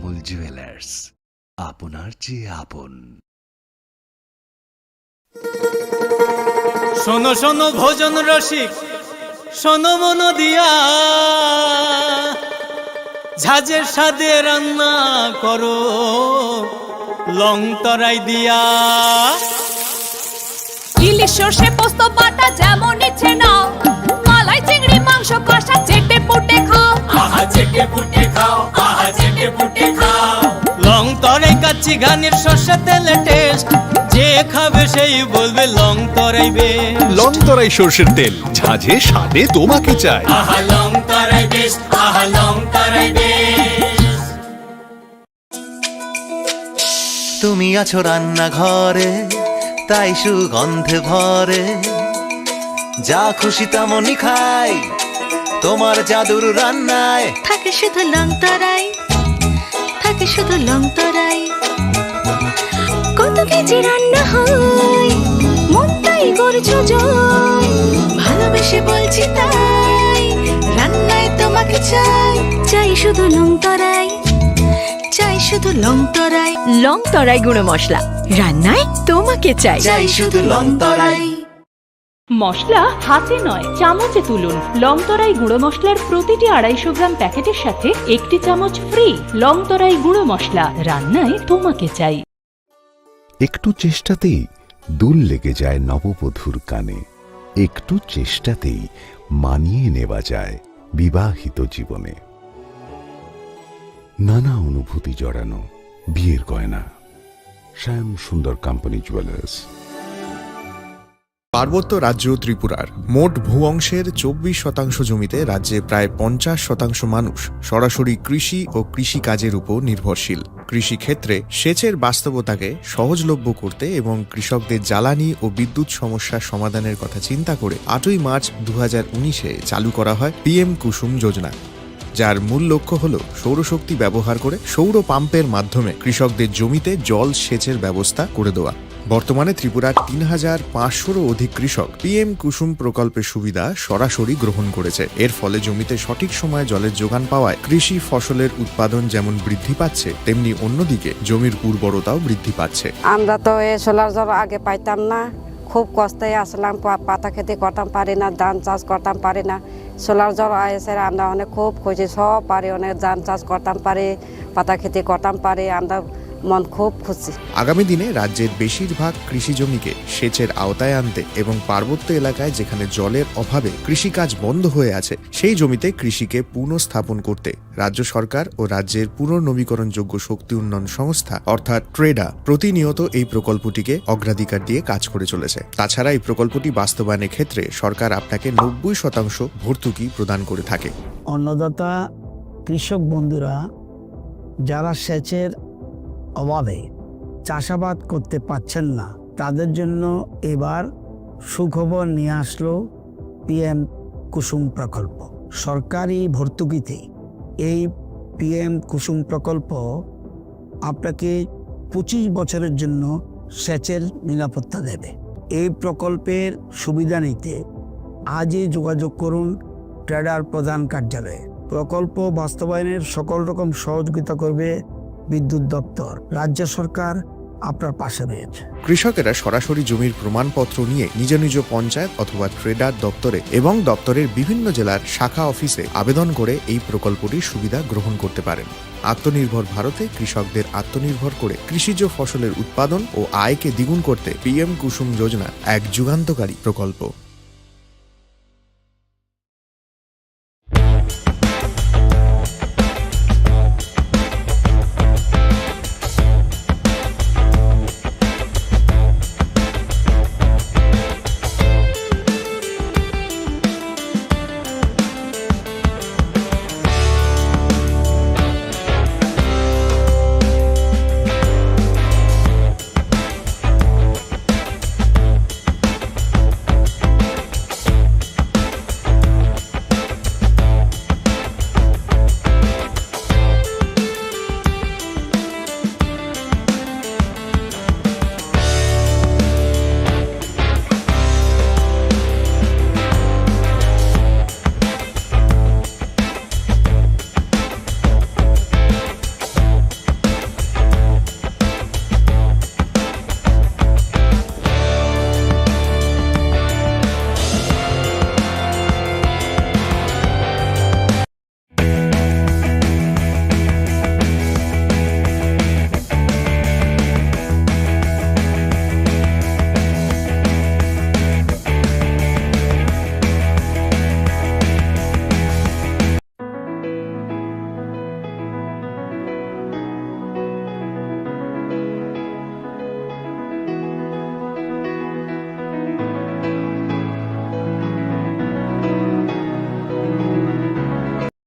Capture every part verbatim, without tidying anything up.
মূল জুয়েলার্স, আপনার যে আপন। শোনো শোনো ভোজন রসিক, শোনো মন দিয়া, ঝাঁঝের স্বাদে রান্না করো লং তরাই দিয়া। ইলিশ সর্ষে পোস্ত বাটা যেমন ইচ্ছে নাও, মালাই চিংড়ি মাংস কষা চেটে পুটে খাও। আহা চেটে পুটে খাও, আহা চেটে পুটে খাও। লং তরাই কাচ্চি ঘানির সর্ষে তেলে টেস্ট, যে খাবে সেই বলবে লং তরাই বেশ। লং তরাই সর্ষের তেল, ঝাঁঝে স্বাদে তোমাকে চাই। আহা লং তরাই বেশ, আহা লং তরাই বেশ। তুমি আছো রান্নাঘরে, তাই সুগন্ধে ভরে। যা খুশি তেমনই খাই, তোমার জাদুর রান্নায়। থাকে শুধু লং তরাই, থাকে শুধু লং তরাই। কত কেজি রান্না হয়, মনটাই করছো জয়। ভালোবেসে বলছি তাই, রান্নায় তোমাকে চাই। চাই শুধু লং তরাই, চাই শুধু লং তরাই। লং তরাই গুঁড়ো মশলা, রান্নায় তোমাকে চাই। চাই শুধু লং তরাই। মশলা হাতে নয়, চামচে তুলুন। লং তরাই গুঁড়ো মশলার প্রতিটি আড়াইশো গ্রাম প্যাকেটের সাথে একটি চামচ ফ্রি। লং তরাই গুঁড়ো মশলা, রান্নায় তোমাকে চাই। একটু চেষ্টাতেই দুল লেগে যায় নববধূর কানে, একটু চেষ্টাতেই মানিয়ে নেওয়া যায় বিবাহিত জীবনে। নানা অনুভূতি জড়ানো বিয়ের গয়না। শ্যাম সুন্দর কোম্পানি জুয়েলার্স। পার্বত্য রাজ্য ত্রিপুরার মোট ভূ অংশের চব্বিশ শতাংশ জমিতে রাজ্যে প্রায় পঞ্চাশ শতাংশ মানুষ সরাসরি কৃষি ও কৃষিকাজের উপর নির্ভরশীল। কৃষিক্ষেত্রে সেচের বাস্তবতাকে সহজলভ্য করতে এবং কৃষকদের জ্বালানি ও বিদ্যুৎ সমস্যা সমাধানের কথা চিন্তা করে আটই মার্চ দু হাজার উনিশে চালু করা হয় পিএম কুসুম যোজনা, যার মূল লক্ষ্য হল সৌরশক্তি ব্যবহার করে সৌর পাম্পের মাধ্যমে কৃষকদের জমিতে জল সেচের ব্যবস্থা করে দেওয়া। বর্তমানে ত্রিপুরার তিন হাজার পাঁচশোরও অধিক কৃষক পিএম কুসুম প্রকল্পের সুবিধা সরাসরি গ্রহণ করেছে। এর ফলে জমিতে সঠিক সময়ে জলের যোগান পাওয়ায় কৃষি ফসলের উৎপাদন যেমন বৃদ্ধি পাচ্ছে, তেমনি অন্যদিকে জমির উর্বরতাও বৃদ্ধি পাচ্ছে। আমরা তো এই সোলার জল আগে পাইতাম না, খুব কষ্টে আসলাম, পা-, পাতা খেতে করতাম পারি না, ধান চাষ করতাম পারি না। সোলার জল এসে আমরা অনেক খুব খুশি, সব পারি, অনেক ধান চাষ করতাম পারি, পাতা খেতে করতাম পারি, আমরা মন খুব খুশি। আগামী দিনে রাজ্যের বেশিরভাগ কৃষি জমিকে সেচের আওতায় আনতে এবং পার্বত্য এলাকায় যেখানে জলের অভাবে কৃষিকাজ বন্ধ হয়ে আছে, সেই জমিতে কৃষিকে পুনঃস্থাপন করতে রাজ্য সরকার ও রাজ্যের পুনর্নবীকরণযোগ্য শক্তি উন্নয়ন সংস্থা অর্থাৎ ট্রেডা প্রতিনিয়ত এই প্রকল্পটিকে অগ্রাধিকার দিয়ে কাজ করে চলেছে। তাছাড়া এই প্রকল্পটি বাস্তবায়নের ক্ষেত্রে সরকার আপনাকে নব্বই শতাংশ ভর্তুকি প্রদান করে থাকে। অন্নদাতা কৃষক বন্ধুরা যারা সেচের অভাবে চাষাবাদ করতে পারছেন না, তাদের জন্য এবার সুখবর নিয়ে আসলো পিএম কুসুম প্রকল্প। সরকারি ভর্তুকিতে এই পিএম কুসুম প্রকল্প আপনাকে পঁচিশ বছরের জন্য সেচের নিরাপত্তা দেবে। এই প্রকল্পের সুবিধা নিতে আজই যোগাযোগ করুন ট্রেডার প্রধান কার্যালয়ে। প্রকল্প বাস্তবায়নের সকল রকম সহযোগিতা করবে বিদ্যুৎ দপ্তর। রাজ্য সরকার আপনার পাশে রয়েছে। কৃষকেরা সরাসরি জমির প্রমাণপত্র নিয়ে নিজ নিজ পঞ্চায়েত অথবা ট্রেডার দপ্তরে এবং দপ্তরের বিভিন্ন জেলার শাখা অফিসে আবেদন করে এই প্রকল্পটির সুবিধা গ্রহণ করতে পারেন। আত্মনির্ভর ভারতে কৃষকদের আত্মনির্ভর করে কৃষিজ ফসলের উৎপাদন ও আয়কে দ্বিগুণ করতে পিএম কুসুম যোজনা এক যুগান্তকারী প্রকল্প।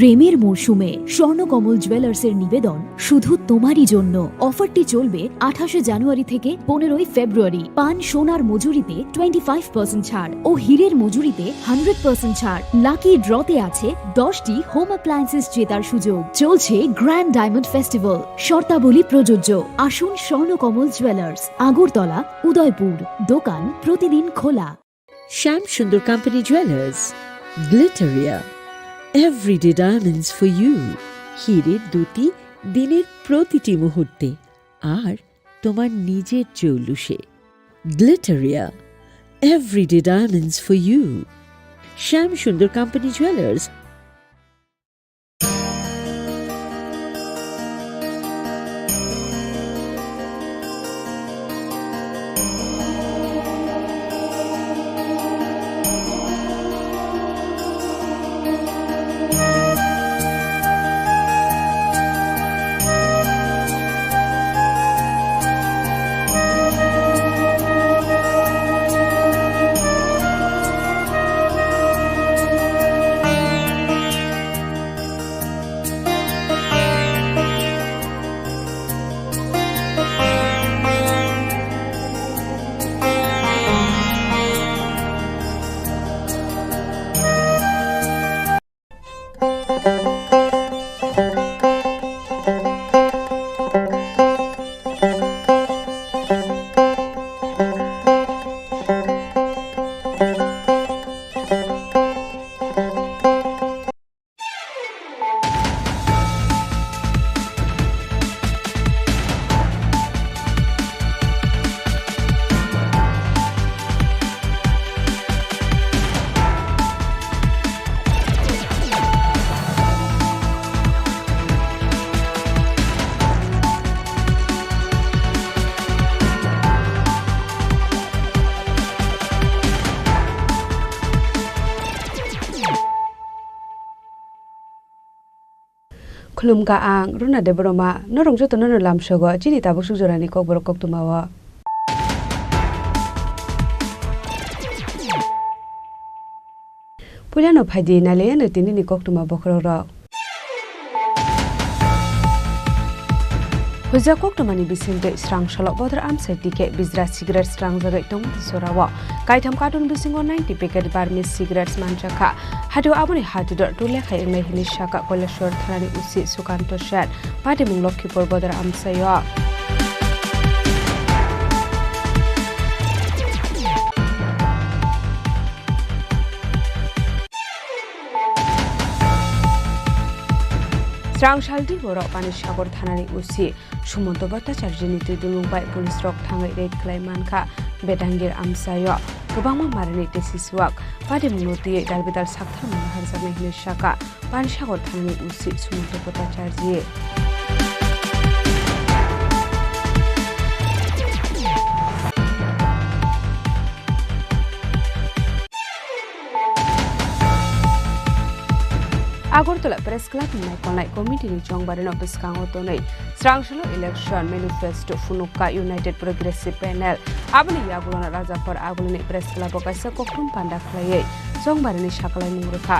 প্রেমের মরশুমে স্বর্ণকমল জুয়েলার্সের নিবেদন শুধু তোমারই জন্য। অফারটি চলবে আঠাশে জানুয়ারি থেকে পনেরোই ফেব্রুয়ারি। পান সোনার মজুরিতে টোয়েন্টি ফাইভ পার্সেন্ট ছাড় ও হীরের মজুরিতে হান্ড্রেড পার্সেন্ট ছাড়। লাকি ড্রতে আছে দশটি হোম অ্যাপ্লায়েন্সেস জেতার সুযোগ। চলছে গ্র্যান্ড ডায়মন্ড ফেস্টিভ্যাল, শর্তাবলী প্রযোজ্য। আসুন স্বর্ণকমল জুয়েলার্স, আগরতলা, উদয়পুর। দোকান প্রতিদিন খোলা। Shyam Sundar company jewellers, Glitteria, everyday diamonds for you. হীরের দ্যুতি দিনের প্রতিটি মুহূর্তে, আর তোমার নিজের জৌলুসে। Glitteria, everyday diamonds for you. Shyam Sundar company jewellers. Khulumkha ang Runa Debbarma, norok jotono no lamsogo chini tabuk suk jorani kokborok koktwmao. Puilano phaidi nailaiano tinini koktwma bokhorokrok. Huijak koktwmani bisingtwi srang salo bodor amsai tikhe bijra cigarette srangjagwi tongmani jorao kaitham carton bisingo ninety packet Burmese cigarettes manjakha. Hatio aboni hatidor tule khai wngnai hwnwi sakha Kailashahar thanani O C Sukanto Sen. Patimung Lokhipur bodor amsaio. Srang saldi borok Panisagar thanani O C Sumonto Bhattacharjini twidulmung bai police rok thangwi raid khlai mankha Bedangir amsaio. Kwbangma marini tei sisuwak patimungno twiwi dalbidal sakthar mano harjaknai hwnwi sakha Panisagar thanani O C Sumonto Bhattacharji. Agartala Press Club ni naikolnai committee ni chongbarino bwskango tonwi srang salo election manifesto phunukha United Progressive Panel. Aboni yagulono Rajaphar agulini Press Club o kaisa koktwm panda khlaiwi chongbarini sakalaimung rwkha.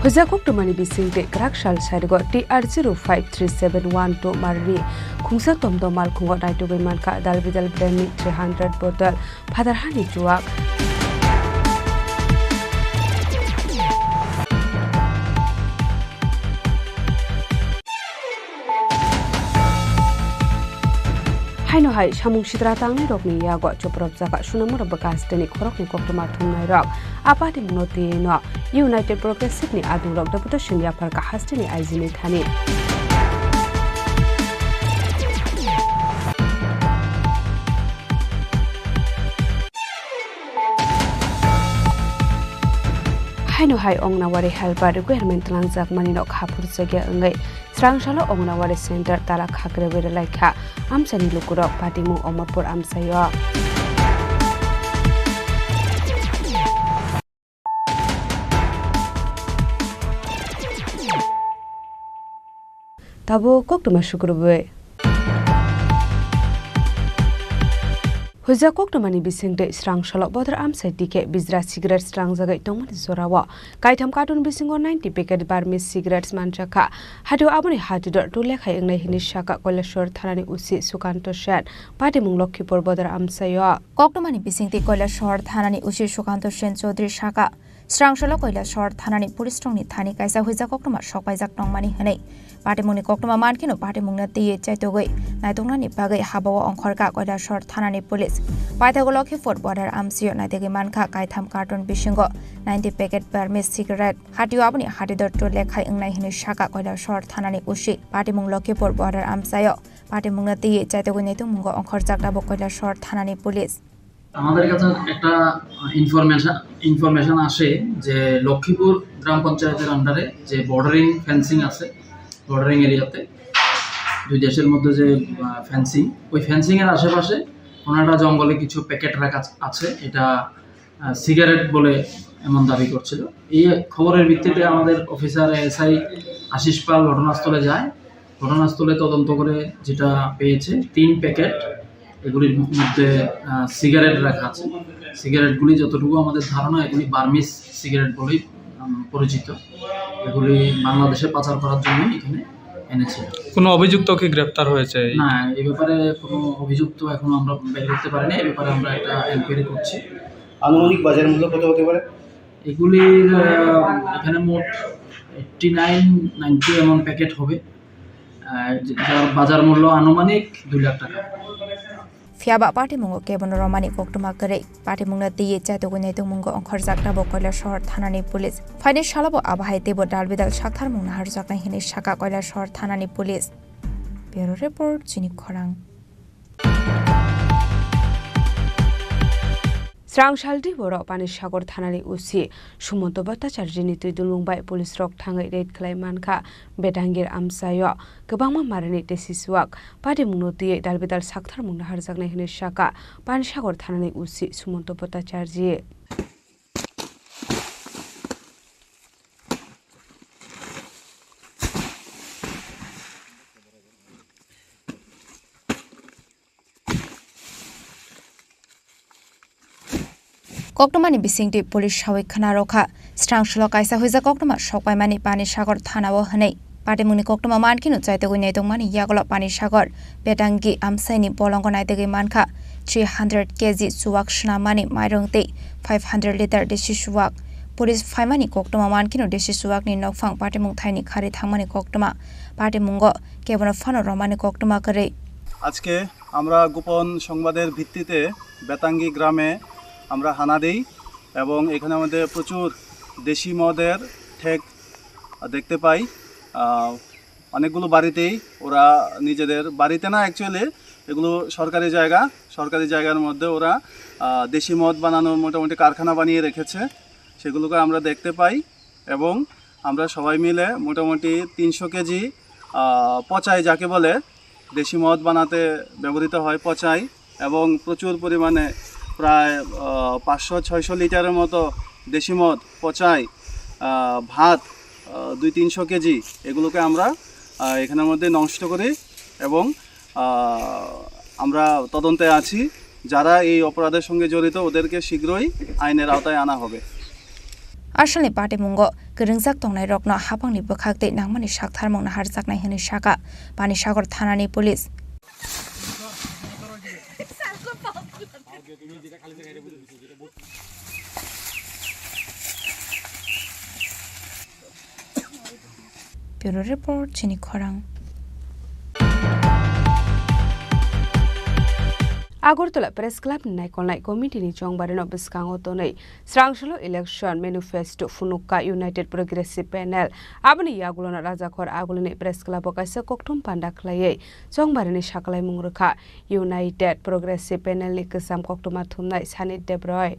Hojak koktwmani bisingtwi kwrak sal sarigo T R zero five three seven one two marni khungsa tomtom malkhungo naitugwi mankha dalbidal brandni three hundred bottle phatar hani chuwak. Haino hai samung sitra tangnai rokni yago chopropjak kha Sonamura bwkha hasteni khoroknwi koktwma thumnairok. A patimungno twiwi no United Progressive ni adungrok deputation yapharkha hasteni I G ni thani. Haino hai Ongnawari helper requirement twlangjakmani no kha phurjakya wngwi srang salo Ongnawari center tala khakrewi rwlaikha amchaini lukurok patimung Omorpur amchaio. Tabuk koktwma sukrubwi. Huijak koktwmani bisingtwi srang salo bodor amsai tikhe bijra cigarette srangjagwi tongmani jorao kaitham carton bisingo ninety packet Burmese cigarettes manjakha. Hatio aboni hatidor to lekhai wngnai hwnwi sakha Kailasor thanani O C Sukanto Sen, patimung Lokhipur bodor amsaio. Koktwmani bisingtwi Kailasor thanani O C Sukanto Sen Chaudhary sakha, srang salo Kailasor thanani police rokni thani kaisa huijak koktwma sokpaijak tongmani hwnwi. Patimungni koktwma mankheno patimungno twiwi chaitogwi naituknani bagwi habao ongkhorkha Kailasor thanani police. Paithago Lokhipur border amsio naitugwi mankha kaitham carton bisingo ninety packet Burmese cigarette. Hatio aboni hatidor to lekhai wngnai hwnwi sakha Kailasor thanani O C. Patimung Lokhipur border amsaio patimungno twiwi chaitogwi naitukmungo ongkhorjak tabuk Kailasor thanani police. আমাদের কাছে একটা information information আসে যে লক্ষ্মীপুর গ্রাম পঞ্চায়েতের আন্ডারে যে bordering fencing আছে, বর্ডারিং এরিয়াতে দুই দেশের মধ্যে যে ফেন্সিং, ওই ফেন্সিং এর আশেপাশে কোনো একটা জঙ্গলে কিছু প্যাকেট রাখা আছে। এটা আহ, সিগারেট বলে এমন দাবি করছিল। এই খবরের ভিত্তিতে আমাদের অফিসার এএসআই আশিস পাল ঘটনাস্থলে যায়। ঘটনাস্থলে তদন্ত করে যেটা পেয়েছে, তিন প্যাকেট, এগুলির মধ্যে আহ, সিগারেট রাখা আছে। সিগারেটগুলি যতটুকু আমাদের ধারণা, এগুলি বার্মিজ সিগারেট বলেই উম, পরিচিত। এগুলি বাংলাদেশে পাচার করার জন্য এখানে এনেছিল। কোনো অভিযুক্ত কি গ্রেপ্তার হয়েছে এই? না, এ ব্যাপারে কোনো অভিযুক্ত এখনো আমরা বের করতে পারিনি। এ ব্যাপারে আমরা একটা এনকোয়ারি করছি। আনুমানিক বাজার মূল্য কত হতে পারে? এগুলির আহ, এখানে মোট এইটটি নাইন নাইনটি এমন প্যাকেট হবে। আহ, যে- যার বাজার মূল্য আনুমানিক দুই লাখ টাকা। Phiya ba patimungo kebono romani koktwma kwrwi. Patimungno twiwi chaitugwi naitungmungo ongkhorjak tabuk Kailasor thanani police. Phaini salobo abo hai teibo dalbidal saktharmung naharjaknai hwnwi sakha Kailasor thanani police. Bureau report, Chini Khorang. Srang saldi borok Panisagar thanani O C Sumonto Bhattacharjini twi dulung bai police rok thangwi raid khlai mankha. Betangir amchaio kwbangma marini tesi chuwak. Patimungno twiwi dalbidal saktharmung naharjaknai hwnwi sakha Panisagar thanani O C Sumonto Bhattacharji. Koktwmani bisingtwi police sawi khna rwkha, srang salo kaisa huijak koktwma sokpaimani Panisagar thanao hwnwi. Patimungni koktwma mankheno chaitugwi naitokmani yagulo Panisagar Betangi amsaini bolongo naitugwi mankha three hundred K G chuwak swnamani mairung tei five hundred litre desi chuwak. Police phaimani koktwma mankheno desi chuwakni nokphang patimung thaini khari thangmani koktwma. Patimungo kebono phano romani koktwma kwrwi. আজকে আমরা গোপন সংবাদের ভিত্তিতে বেতাঙ্গি গ্রামে আমরা হানা দেই এবং এখানে আমাদের প্রচুর দেশি মদের ঠেক দেখতে পাই। আহ, অনেকগুলো বাড়িতেই ওরা নিজেদের বাড়িতে না, অ্যাকচুয়ালি এগুলো সরকারি জায়গা, সরকারি জায়গার মধ্যে ওরা, আহ, দেশি মদ বানানোর মোটামুটি কারখানা বানিয়ে রেখেছে, সেগুলোকে আমরা দেখতে পাই। এবং আমরা সবাই মিলে মোটামুটি তিনশো কেজি, আহ, পচাই, যাকে বলে দেশি মদ বানাতে ব্যবহৃত হয় পচাই, এবং প্রচুর পরিমাণে প্রায়, আহ, পাঁচশো ছয়শো লিটারের মতো দেশি মদ পচাই, আহ, ভাত, আহ, দুই তিনশো কেজি, এগুলোকে আমরা, আহ, এখানের মধ্যে নষ্ট করি এবং আহ, আমরা তদন্তে আছি। যারা এই অপরাধের সঙ্গে জড়িত, ওদেরকে শীঘ্রই আইনের আওতায় আনা হবে। Asalni patimungo kwrwngjak tongnai rokno hapangni bwkhak tei nangmani saktharmung naharjaknai hwnwi sakha Panisagar thanani police. Bureau report, Chini Khorang. Agartala Press Club ni naikolnai committee ni chongbarino bwskango tonwi srang salo election manifesto phunukha United Progressive Panel. Aboni yagulono Rajakhor Agulini Press Club o kaisa kokthum panda khlaiwi chongbarini sakalaimung rwkha United Progressive Panel ni kwcham koktwma thumnai Sanit Debroi.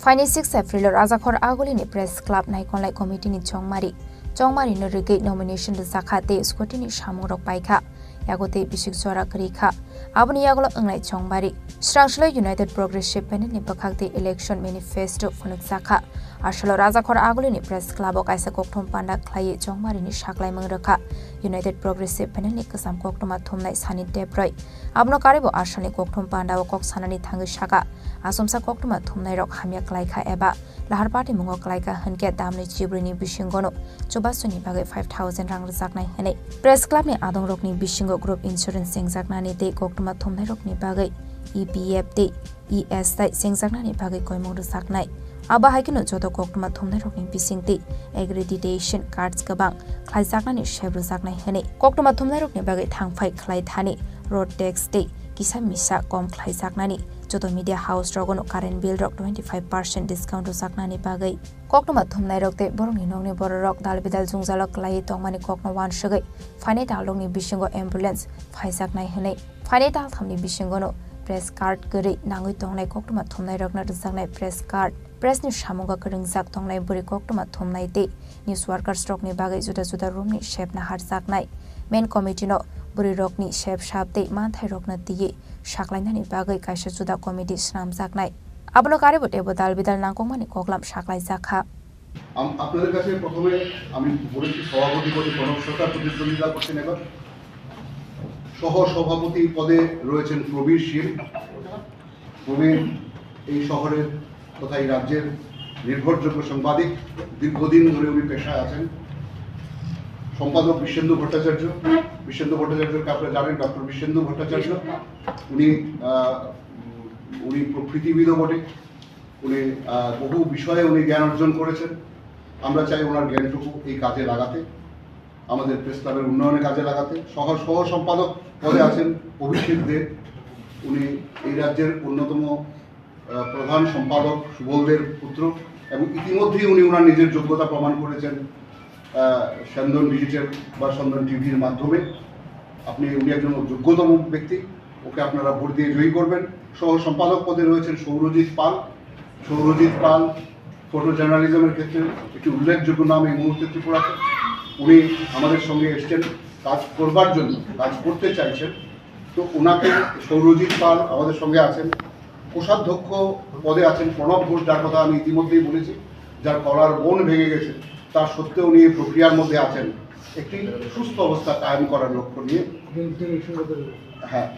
Phaini six April o Rajakhor Agulini Press Club naikolnai committee ni chongmari. Chongmari no rigwi nomination rwjakha tei scrutiny samung rok paikha. yago tei bisik jora kwrwi kha. Aboni yagulo wngnai chongbari. Srangsilo United Progressive Panel ni bwkhak tei election manifesto phunukjakha. Asolo Rajakhor Agulini Press Club o kaisa kokthum panda khlaiwi chongmarini saklaimung rwkha United Progressive Panel ni kwcham koktwma thumnai Sani Debroi. Abono karwibo asalni kokthum panda o kok sanani thangwi saka, achomsa koktwma thumnairok hamya klaikha eba lahar patimungo klaikha hwnkhe tamni chibrwini bisingono chubasuni bagwi five thousand rang rwjaknai hwnwi. Press Club ni adongrokni bisingo group insurance chengjaknani tei koktwma thumnairokni bagwi E P F tei E S I chengjaknani bagwi koimung rwjaknai. Abo hai kheno joto koktwma thumnairokni bisingtwi accreditation cards kwbang khlaijaknani sep rwjaknai hwnwi koktwma thumnairokni bagwi thangphai khlai thani road tax tei kisa misa kom khlaijaknani joto media house rogono current bill rok twenty five percent discount rwjaknani bagwi koktwma thumnairok tei borokni nokni bororok dal bidal jwngjalo kwlaiwi tongmani kokno uansugwi phainai talrokni bisingo ambulance phaijaknai hwnwi phainai talthamni bisingono press card kwrwi nangwi tongnai koktwma thumnairokno rwjaknai press card. Press ni samungo kwrwngjak tongnai bwrwi koktwma thumnai tei news workers rokni bagwi juda juda room ni sep naharjaknai. Main committee no bwrwi rokni sep sap tei manthairokno twiwi saklainani bagwi kaisa juda committee swnamjaknai. Abono karwibo teibo dal bidal nangkukmani koklam saklaijakha. আম-, আপনাদের কাছে প্রথমে আমি বলেছি, সভাপতি পদে প্রণব সরকার প্রতিদ্বন্দ্বিতা করছেন এবার। সহ সভাপতি পদে রয়েছেন প্রবীর শীল। প্রবীর এই শহরের তথা এই রাজ্যের নির্ভরযোগ্য সাংবাদিক, দীর্ঘদিন ধরে উনি পেশায় আছেন। সম্পাদক বিশ্বন্দু ভট্টাচার্য, বিশ্বন্দু ভট্টাচার্যকে আপনারা জানেন, ডক্টর বিশ্বন্দু ভট্টাচার্য, উনি, আহ, উনি প্রকৃতিবিদও বটে। উনি, আহ, বহু বিষয়ে উনি জ্ঞান অর্জন করেছেন। আমরা চাই ওনার জ্ঞানটুকু এই কাজে লাগাতে, আমাদের প্রেস ক্লাবের উন্নয়নে কাজে লাগাতে। সহ সহ সম্পাদক পদে আছেন অভিষেক দে। উনি এই রাজ্যের অন্যতম, আহ, প্রধান সম্পাদক সুবল দের পুত্র এবং ইতিমধ্যেই উনি ওনার নিজের যোগ্যতা প্রমাণ করেছেন, আহ, স্যন্দন ডিজিটাল বা স্যন্দন টিভির মাধ্যমে। আপনি, উনি একজন যোগ্যতম ব্যক্তি, ওকে আপনারা ভোট দিয়ে জয়ী করবেন। সহ সম্পাদক পদে রয়েছেন সৌরজিৎ পাল। সৌরজিৎ পাল ফটো জার্নালিজমের ক্ষেত্রে একটি উল্লেখযোগ্য নাম এই মুহূর্তে ত্রিপুরাতে। উনি আমাদের সঙ্গে এসছেন কাজ করবার জন্য, কাজ করতে চাইছেন। তো ওনাকে, সৌরজিৎ পাল আমাদের সঙ্গে আছেন, কোষাধ্যক্ষ পদে আছেন প্রণব ঘোষ, যার কথা আমি ইতিমধ্যেই বলেছি, যার গলার বোন ভেঙে গেছে, তা সত্ত্বেও উনি এই প্রক্রিয়ার মধ্যে আছেন একটি সুস্থ অবস্থা কায়েম করার লক্ষ্য নিয়ে। হ্যাঁ,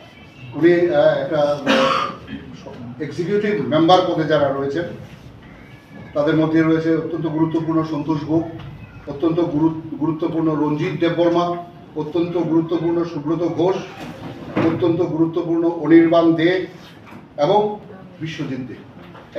উনি, আহ, একটা, আহ, এক্সিকিউটিভ মেম্বার পদে যারা রয়েছেন, তাদের মধ্যে রয়েছে অত্যন্ত গুরুত্বপূর্ণ সন্তোষ গোপ, অত্যন্ত গুরু-, গুরুত্বপূর্ণ রঞ্জিত দেববর্মা, অত্যন্ত গুরুত্বপূর্ণ সুব্রত ঘোষ, অত্যন্ত গুরুত্বপূর্ণ অনির্বাণ দে এবং বিশ্বজিৎ দে।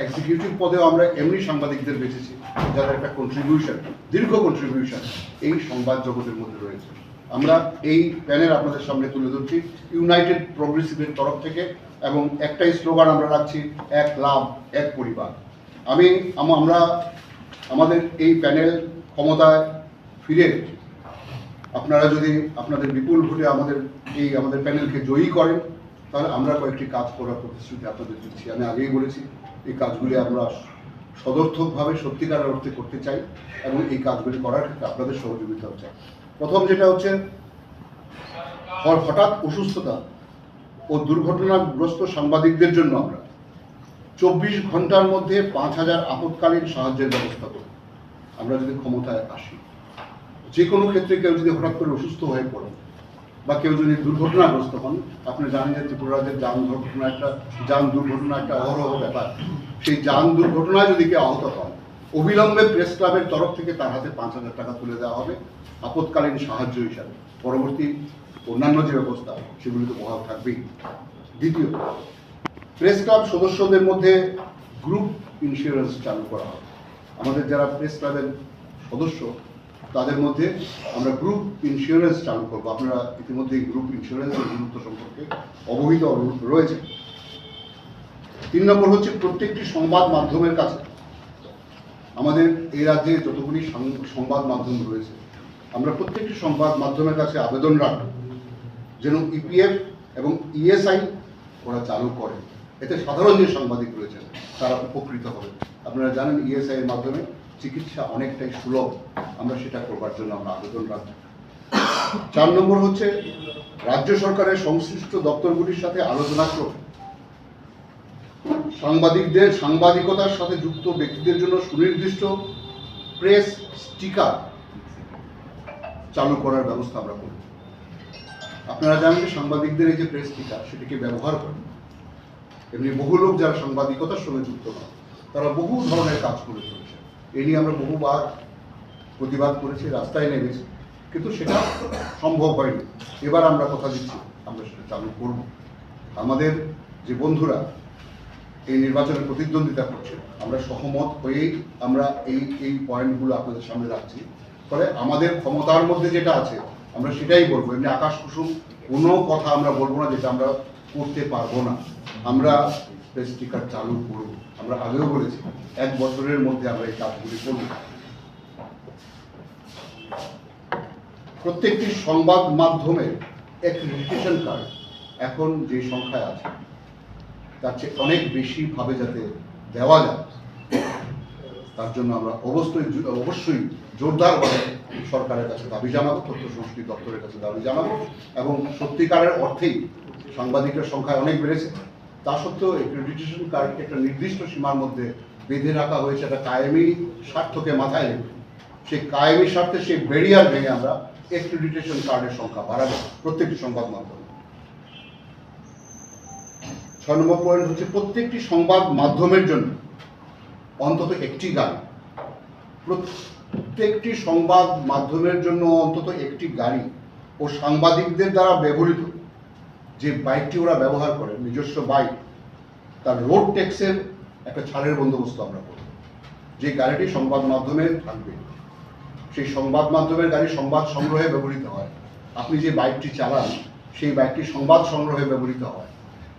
এক্সিকিউটিভ পদেও আমরা এমনি সাংবাদিকদের বেছেছি, যাদের একটা কন্ট্রিবিউশন, দীর্ঘ কন্ট্রিবিউশন এই সংবাদ জগতের মধ্যে রয়েছে। আমরা এই প্যানেল আপনাদের সামনে তুলে ধরছি ইউনাইটেড প্রোগ্রেসিভের তরফ থেকে, এবং একটাই স্লোগান আমরা রাখছি, "এক লাভ, এক পরিবার।" আমি, আম-, আমরা আমাদের এই প্যানেল ক্ষমতায় ফিরে আপনারা যদি আপনাদের বিপুল ভোটে আমাদের এই, আমাদের প্যানেলকে জয়ী করেন, তাহলে আমরা কয়েকটি কাজ করার প্রতিশ্রুতি আপনাদের দিচ্ছি। আমি আগেই বলেছি, এই কাজগুলি আমরা সদর্থকভাবে সত্যিকারের অর্থে করতে চাই এবং এই কাজগুলি করার ক্ষেত্রে আপনাদের সহযোগিতাও চাই। প্রথম যেটা হচ্ছে, হ-, হঠাৎ অসুস্থতা ও দুর্ঘটনাগ্রস্ত সাংবাদিকদের জন্য আমরা চব্বিশ ঘন্টার মধ্যে পাঁচ হাজার আপৎকালীন সাহায্যের ব্যবস্থা করব। আমরা যদি ক্ষমতায় আসি, যে কোনো ক্ষেত্রে কেউ যদি হঠাৎ করে অসুস্থ হয়ে পড়ে বা কেউ যদি দুর্ঘটনাগ্রস্ত হন, আপনি জানেন যে ত্রিপুরা রাজ্যে যান দুর্ঘটনা একটা, যান দুর্ঘটনা একটা অহরহ ব্যাপার। সেই যান দুর্ঘটনায় যদি কেউ আহত হন, অবিলম্বে প্রেস ক্লাবের তরফ থেকে তার হাতে পাঁচ হাজার টাকা তুলে দেওয়া হবে আপৎকালীন সাহায্য হিসাবে। পরবর্তী অন্যান্য যে ব্যবস্থা, সেগুলি তো বহাল থাকবেই। দ্বিতীয়, প্রেস ক্লাব সদস্যদের মধ্যে গ্রুপ ইন্স্যুরেন্স চালু করা হবে। আমাদের যারা প্রেস ক্লাবের সদস্য, তাদের মধ্যে আমরা গ্রুপ ইন্স্যুরেন্স চালু করবো। আপনারা ইতিমধ্যেই গ্রুপ ইন্স্যুরেন্সের গুরুত্ব সম্পর্কে অবহিত রয়েছেন। তিন নম্বর হচ্ছে, প্রত্যেকটি সংবাদ মাধ্যমের কাছে, আমাদের এই রাজ্যে যতগুলি সাং-, সংবাদ মাধ্যম রয়েছে, আমরা প্রত্যেকটি সংবাদ মাধ্যমের কাছে আবেদন রাখব যেন ইপিএফ এবং ইএসআই ওরা চালু করে। এতে সাধারণ যে সাংবাদিক রয়েছেন, তারা উপকৃত হবে। আপনারা জানেন, ইএসআই এর মাধ্যমে চিকিৎসা অনেকটাই সুলভ। আমরা সেটা করবার জন্য আমরা আবেদন রাখব। চার নম্বর হচ্ছে রাজ্য সরকারের সংশ্লিষ্ট দপ্তরগুলির সাথে আলোচনা করে সাংবাদিকদের, সাংবাদিকতার সাথে যুক্ত ব্যক্তিদের জন্য সুনির্দিষ্ট প্রেস স্টিকার চালু করার ব্যবস্থা আমরা করব। আপনারা জানেন যে সাংবাদিকদের এই যে প্রেস স্টিকার, সেটাকে ব্যবহার করে এমনি বহু লোক যারা সাংবাদিকতার সঙ্গে যুক্ত নয়, তারা বহু ধরনের কাজ করে চলেছে। এ নিয়ে আমরা বহুবার প্রতিবাদ করেছি, রাস্তায় নেমেছি, কিন্তু সেটা সম্ভব হয়নি। এবার আমরা কথা দিচ্ছি, আমরা সেটা চালু করব। আমাদের যে বন্ধুরা এই নির্বাচনে প্রতিদ্বন্দ্বিতা করছে, আমরা সহমত হয়েই আমরা এই এই পয়েন্টগুলো আপনাদের সামনে রাখছি। ফলে আমাদের ক্ষমতার মধ্যে যেটা আছে, আমরা সেটাই বলবো। এমনি আকাশ কুসুম কোনো কথা আমরা বলবো না যেটা আমরা করতে পারবো না। আমরা প্রেস স্টিকার চালু করব। আমরা আগেও বলেছি, এক বছরের মধ্যে আমরা এই কাজগুলি করব। প্রত্যেকটি সংবাদ মাধ্যমে অ্যাক্রিডিটেশন কার্ড এখন যে সংখ্যায় আছে, তার চেয়ে অনেক বেশি ভাবে যাতে দেওয়া যায়, তার জন্য আমরা অবশ্যই জো-, অবশ্যই জোরদারভাবে সরকারের কাছে দাবি জানাবো, তথ্য সংস্কৃতি দপ্তরের কাছে দাবি জানাবো। এবং সত্যিকারের অর্থেই সাংবাদিকের সংখ্যা অনেক বেড়েছে, তা সত্ত্বেও অ্যাক্রিডিটেশন কার্ডকে একটা নির্দিষ্ট সীমার মধ্যে বেঁধে রাখা হয়েছে, একটা কায়েমি স্বার্থকে মাথায় রেখে। সেই কায়েমি স্বার্থে সেই ব্যারিয়ার ভেঙে আমরা অ্যাক্রিডিটেশন কার্ডের সংখ্যা বাড়াবো প্রত্যেকটি সংবাদ মাধ্যমে। ছয় নম্বর পয়েন্ট হচ্ছে প্রত্যেকটি সংবাদ মাধ্যমের জন্য অন্তত একটি গাড়ি, প্রত্যেকটি সংবাদ মাধ্যমের জন্য অন্তত একটি গাড়ি ও সাংবাদিকদের দ্বারা ব্যবহৃত যে বাইকটি ওরা ব্যবহার করে, নিজস্ব বাইক, তার রোড ট্যাক্সের একটা ছাড়ের বন্দোবস্ত আমরা করব। যে গাড়িটি সংবাদ মাধ্যমে থাকবে, সেই সংবাদ মাধ্যমের গাড়ি সংবাদ সংগ্রহে ব্যবহৃত হয়, আপনি যে বাইকটি চালান, সেই বাইকটি সংবাদ সংগ্রহে ব্যবহৃত হয়।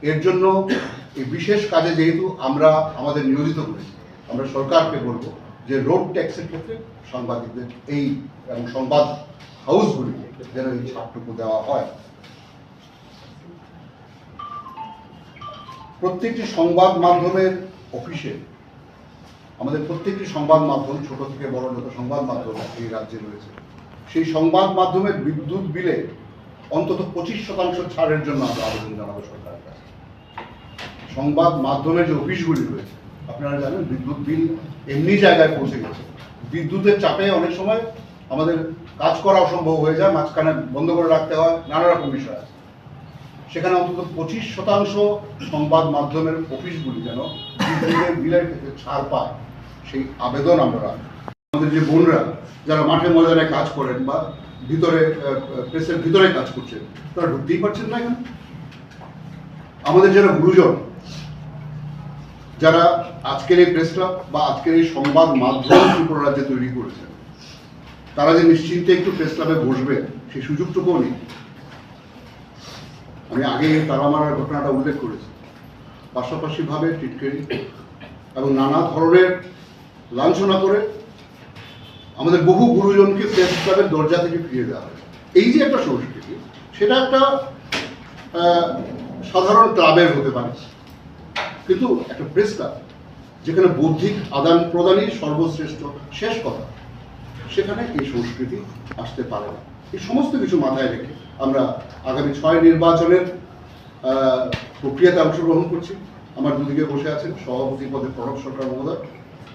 এর জন্য এই বিশেষ কাজে যেহেতু আমরা আমাদের নিয়োজিত করেছি, আমরা সরকারকে বলবো যে রোড ট্যাক্সের ক্ষেত্রে সাংবাদিকদের এই এবং সংবাদ হাউসগুলিকে যেন এই ছাড়টুকু দেওয়া হয়। প্রত্যেকটি সংবাদ মাধ্যমের অফিসে, আমাদের প্রত্যেকটি সংবাদ মাধ্যম, ছোট থেকে বড় যত সংবাদ মাধ্যম এই রাজ্যে রয়েছে, সেই সংবাদ মাধ্যমের বিদ্যুৎ বিলে অন্তত পঁচিশ শতাংশ ছাড়ের জন্য আমরা আবেদন জানাবো সরকারের কাছে। সংবাদ মাধ্যমের যে অফিসগুলি রয়েছে, আপনারা জানেন বিদ্যুৎ বিল এমনি জায়গায় পৌঁছে গেছে, বিদ্যুতের চাপে অনেক সময় আমাদের কাজ করা অসম্ভব হয়ে যায়, মাঝখানে বন্ধ করে রাখতে হয়, নানা রকম বিষয় আছে। সেখানে অন্তত পঁচিশ শতাংশ সংবাদ মাধ্যমের অফিসগুলি যেন বিদ্যুতের বিলের ক্ষেত্রে ছাড় পায়, সেই আবেদন আমরা রাখবো। আমাদের যে বোনরা যারা মাঠে ময়দানে কাজ করেন বা ভিতরে, আহ, প্রেসের ভিতরে কাজ করছেন, তারা ঢুকতেই পারছেন না এখানে। আমাদের যারা গুরুজন, যারা আজকের এই প্রেস ক্লাব বা আজকের এই সংবাদ মাধ্যম ত্রিপুরা রাজ্যে তৈরি করেছেন, তারা যে নিশ্চিন্তে একটু প্রেস ক্লাবে বসবেন, সেই সুযোগটুকুও নেই। আমি আগে তালা মারার ঘটনাটা উল্লেখ করেছি। পাশাপাশিভাবে টিটকারি এবং নানা ধরনের লাঞ্ছনা করে আমাদের বহু গুরুজনকে প্রেস ক্লাবের দরজা থেকে ফিরিয়ে দেওয়া হয়। এই যে একটা সংস্কৃতি, সেটা একটা, আহ, সাধারণ ক্লাবের হতে পারে, কিন্তু একটা প্রেস ক্লাব, যেখানে বৌদ্ধিক আদান প্রদানই সর্বশ্রেষ্ঠ, শেষ কথা, সেখানে এই সংস্কৃতি আসতে পারে না। এই সমস্ত কিছু মাথায় রেখে আমরা আগামী ছয় নির্বাচনের, আহ, প্রক্রিয়াতে অংশগ্রহণ করছি। আমার দুদিকে বসে আছেন সভাপতি পদে প্রণব সরকার মহোদয়,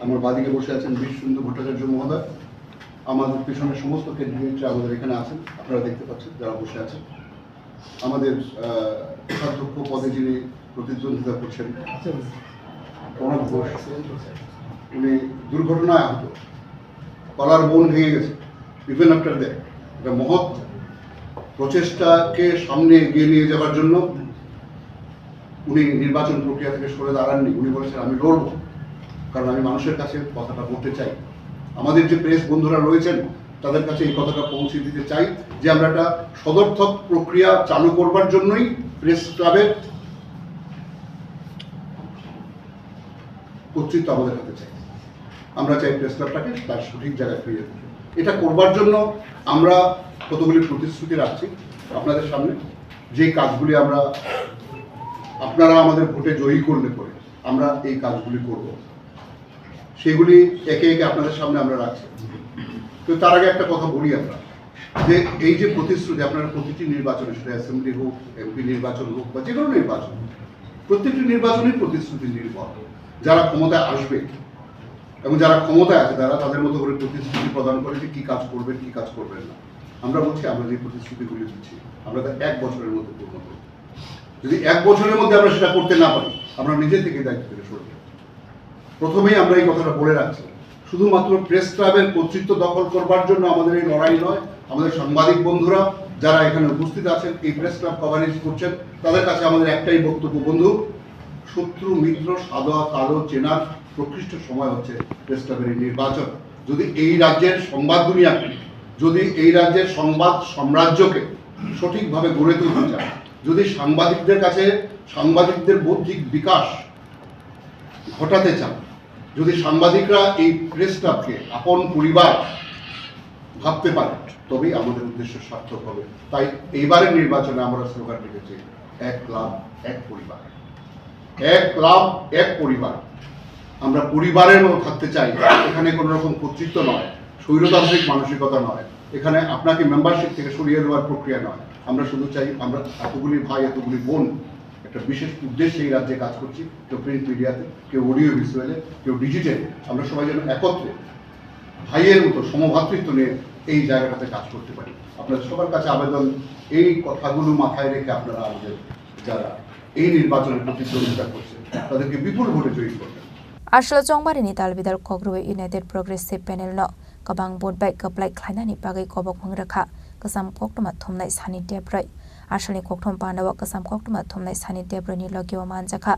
আমার বাদিকে বসে আছেন বিশ্বেন্দু ভট্টাচার্য মহোদয়, আমাদের পিছনে সমস্ত ক্যান্ডিডেটরা আমাদের এখানে আছেন, আপনারা দেখতে পাচ্ছেন যারা বসে আছেন। আমাদের, আহ, কোষাধ্যক্ষ পদে যিনি প্রতিদ্বন্দ্বিতা করছেন, প্রণব ঘোষ, উনি দুর্ঘটনায় আহত, কলার বোন ভেঙে গেছে। Even after that, একটা মহৎ প্রচেষ্টাকে সামনে এগিয়ে নিয়ে যাওয়ার জন্য উনি নির্বাচন প্রক্রিয়া থেকে সরে দাঁড়াননি। উনি বলেছেন, "আমি লড়ব, কারণ আমি মানুষের কাছে কথাটা বলতে চাই।" আমাদের যে প্রেস বন্ধুরা রয়েছেন, তাদের কাছে এই কথাটা পৌঁছে দিতে চাই যে আমরা একটা সদর্থক প্রক্রিয়া চালু করবার জন্যই প্রেস ক্লাবের কর্তৃত্ব আমাদের হাতে চাই। আমরা চাই প্রেস ক্লাবটাকে তার সঠিক জায়গায় ফিরিয়ে দিতে। এটা করবার জন্য আমরা কতগুলি প্রতিশ্রুতি রাখছি আপনাদের সামনে, যে কাজগুলি আমরা, আপনারা আমাদের ভোটে জয়ী করলে পরে আমরা এই কাজগুলি করব, সেগুলি একে একে আপনাদের সামনে আমরা রাখছি। তো তার আগে একটা কথা বলি আমরা, যে এই যে প্রতিশ্রুতি, আপনারা প্রতিটি নির্বাচনে, সেটা অ্যাসেম্বলি হোক, এমপি নির্বাচন হোক বা যে কোনো নির্বাচন, প্রত্যেকটি নির্বাচনই প্রতিশ্রুতি নির্ভর। যারা ক্ষমতায় আসবে এবং যারা ক্ষমতায় আছে, তারা তাদের মতো করে প্রতিশ্রুতি প্রদান করে যে কী কাজ করবেন, কী কাজ করবেন না। আমরা বলছি, আমরা যে প্রতিশ্রুতিগুলি দিচ্ছি, আমরা তা এক বছরের মধ্যে পূর্ণ করব। যদি এক বছরের মধ্যে আমরা সেটা করতে না পারি, আমরা নিজে থেকে দায়িত্ব থেকে সরে যাব। প্রথমেই আমরা এই কথাটা বলে রাখছি, শুধুমাত্র প্রেস ক্লাবের কর্তৃত্ব দখল করবার জন্য আমাদের এই লড়াই নয়। আমাদের সাংবাদিক বন্ধুরা যারা এখানে উপস্থিত আছেন, এই প্রেস ক্লাব কভারেজ করছেন, তাদের কাছে আমাদের একটাই বক্তব্য, বন্ধু, শত্রু মিত্র সাদা কালো চেনার প্রকৃষ্ট সময় হচ্ছে প্রেস ক্লাবের এই নির্বাচন। যদি এই রাজ্যের সংবাদ দুনিয়াকে, যদি এই রাজ্যের সংবাদ সাম্রাজ্যকে সঠিকভাবে গড়ে তুলতে চান, যদি সাংবাদিকদের কাছে সাংবাদিকদের বৌদ্ধিক বিকাশ ঘটাতে চান, যদি সাংবাদিকরা এই প্রেস ক্লাবকে আপন পরিবার ভাবতে পারে, তবেই আমাদের উদ্দেশ্য সার্থক হবে। তাই এইবারের নির্বাচনে আমরা স্লোগান রেখেছি, "এক ক্লাব, এক পরিবার।" এক ক্লাব, এক পরিবার। আমরা পরিবারের মতো থাকতে চাই। এখানে কোনো রকম কর্তৃত্ব নয়, স্বৈরতান্ত্রিক মানসিকতা নয়, এখানে আপনাকে মেম্বারশিপ থেকে সরিয়ে দেওয়ার প্রক্রিয়া নয়। আমরা শুধু চাই, আমরা এতগুলি ভাই, এতগুলি বোন, একটা বিশেষ উদ্দেশ্যে এই রাজ্যে কাজ করছি, কেউ প্রিন্ট মিডিয়াতে, কেউ অডিও ভিজুয়ালে, কেউ ডিজিটালি। আমরা সবাই যেন একত্রে ভাইয়ের মতো সমভাতৃত্ব নিয়ে এই জায়গাটাতে কাজ করতে পারি। আপনাদের সবার কাছে আবেদন, এই কথাগুলো মাথায় রেখে আপনারা আমাদের যারা এই নির্বাচনে প্রতিদ্বন্দ্বিতা করছেন, তাদেরকে বিপুল ভোটে জয়ী করবেন। Aswk Chongbarini dalbidal kok rwui United Progressive Panel no kwbang vote bai kwplai khlainani bagwi kobokmung rwkha kwcham koktwma thumnai sani debrwi. Aswkni kokthum pandao kwcham koktwma thumnai sani debrwi ni logio manjakha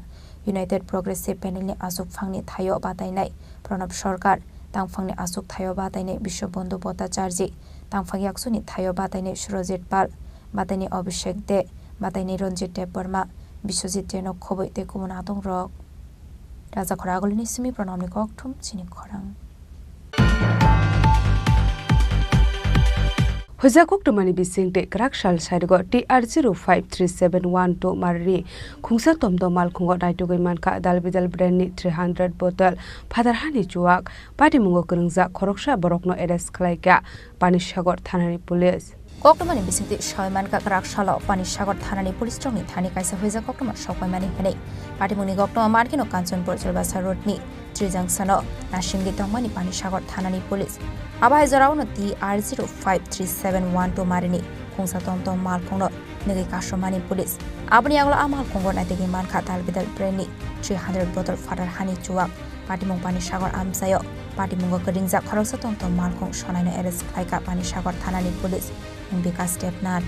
United Progressive Panel ni aswk phangni thaio batainai Pranab Sarkar, tangphangni aswk thaio batainai Biswabandhu Bhattacharjee, tangphang yaksuni thaio batainai Surajit Pal, batainai Abhishek De, batainai Ranjit Debbarma, Biswajit Deno khobwi tei kubun atongrok. Rajakhor Agulini simi Pranabni kokthum chini khorang. Hojak koktwmani bising tei kwrak sal sarigo T R zero five three seven one two marini khungsa tomtom malkhungo naitugwi mankha dalbidal brandni three hundred bottle phatar hani chuwak. Patimungo kwrwngjak khoroksa borokno arrest khlaikha Panisagar thanani police. Koktwmani bisingtwi sawi mankha kwrak salo Panisagar thanani police rokni thani kaisa hojak koktwma sokpaimani hwnwi. Patimungni koktwma mankhe no Kanchanpur Chulbasa road ni Trijangsano nasimdi tongmani Panisagar thanani police. Abo hai jorao no T R zero five three seven one two marini khungsa tomtom malkhungno nugwi kasomani police. Aboni yagulo a malkhungo naitugwi mankha dalbidal brandni three hundred bottle phatar hani chuwak. Patimung Panisagar amchaio patimungo kwrwngjak khoroksa tomtom malkhung sonaino arrest khlaikha Panisagar thanani police Bikas Debnath.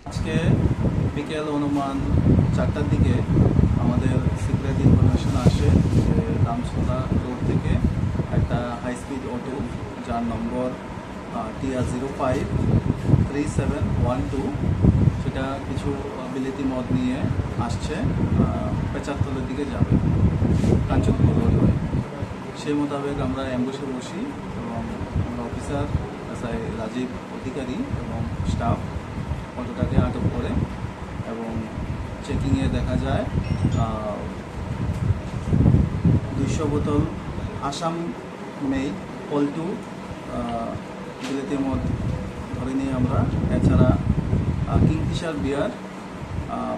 আজকে বিকেল অনুমান চারটার দিকে আমাদের secret information আসে যে দামসোলা রোড থেকে একটা হাই স্পিড অটো, যার number TR zero five three seven one two, সেটা কিছু বিলেতি মদ নিয়ে আসছে পেচারতলের দিকে যাবে কাঞ্চনপুর রোড হয়ে। সেই মোতাবেক আমরা অ্যাম্বুশে বসি এবং আমরা অফিসার এসআই রাজীব অধিকারী এবং স্টাফ অটোটাকে আটক করে এবং চেকিংয়ে দেখা যায় দুইশো বোতল আসাম মেড পল্টু বিলেতি মদ ধরে নিয়ে আমরা। এছাড়া কিংফিশার বিয়ার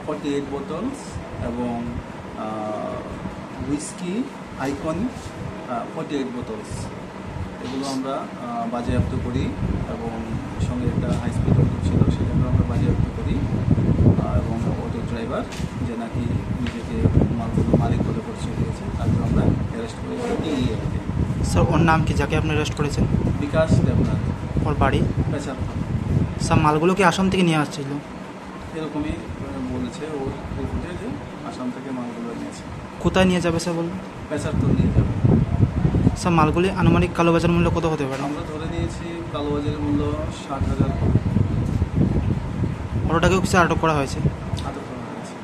ফর্টি এইট বোতলস এবং whisky iconic forty eight bottles, এগুলো আমরা বাজেয়াপ্ত করি এবং সঙ্গে একটা হাই স্পিড অটো ছিল, সেটাকে আমরা বাজেয়াপ্ত করি এবং অটো ড্রাইভার, যে নাকি নিজেকে মালগুলোর মালিক বলে পরিচয় দিয়েছে, তাকে আমরা অ্যারেস্ট করেছি। স্যার, ওর নাম কি, যাকে আপনি অ্যারেস্ট করেছেন? বিকাশ দেবনাথ। ওর বাড়ি? পেচারতলা। স্যার, মালগুলো কি আসাম থেকে নিয়ে আসছিল? এরকমই বলেছে ও রিপোর্টে যে আসাম থেকে মালগুলো এনেছে। কোথায় নিয়ে যাবে স্যার বলুন? পেচারতল নিয়ে যাবে। স্যার, মালগুলি আনুমানিক কালোবাজার মূল্য কত হতে পারে? আমরা ধরে নিয়েছি কালোবাজারের মূল্য ষাট হাজার। অটোটাকেও কিছু আটক করা হয়েছে? আটক করা হয়েছে।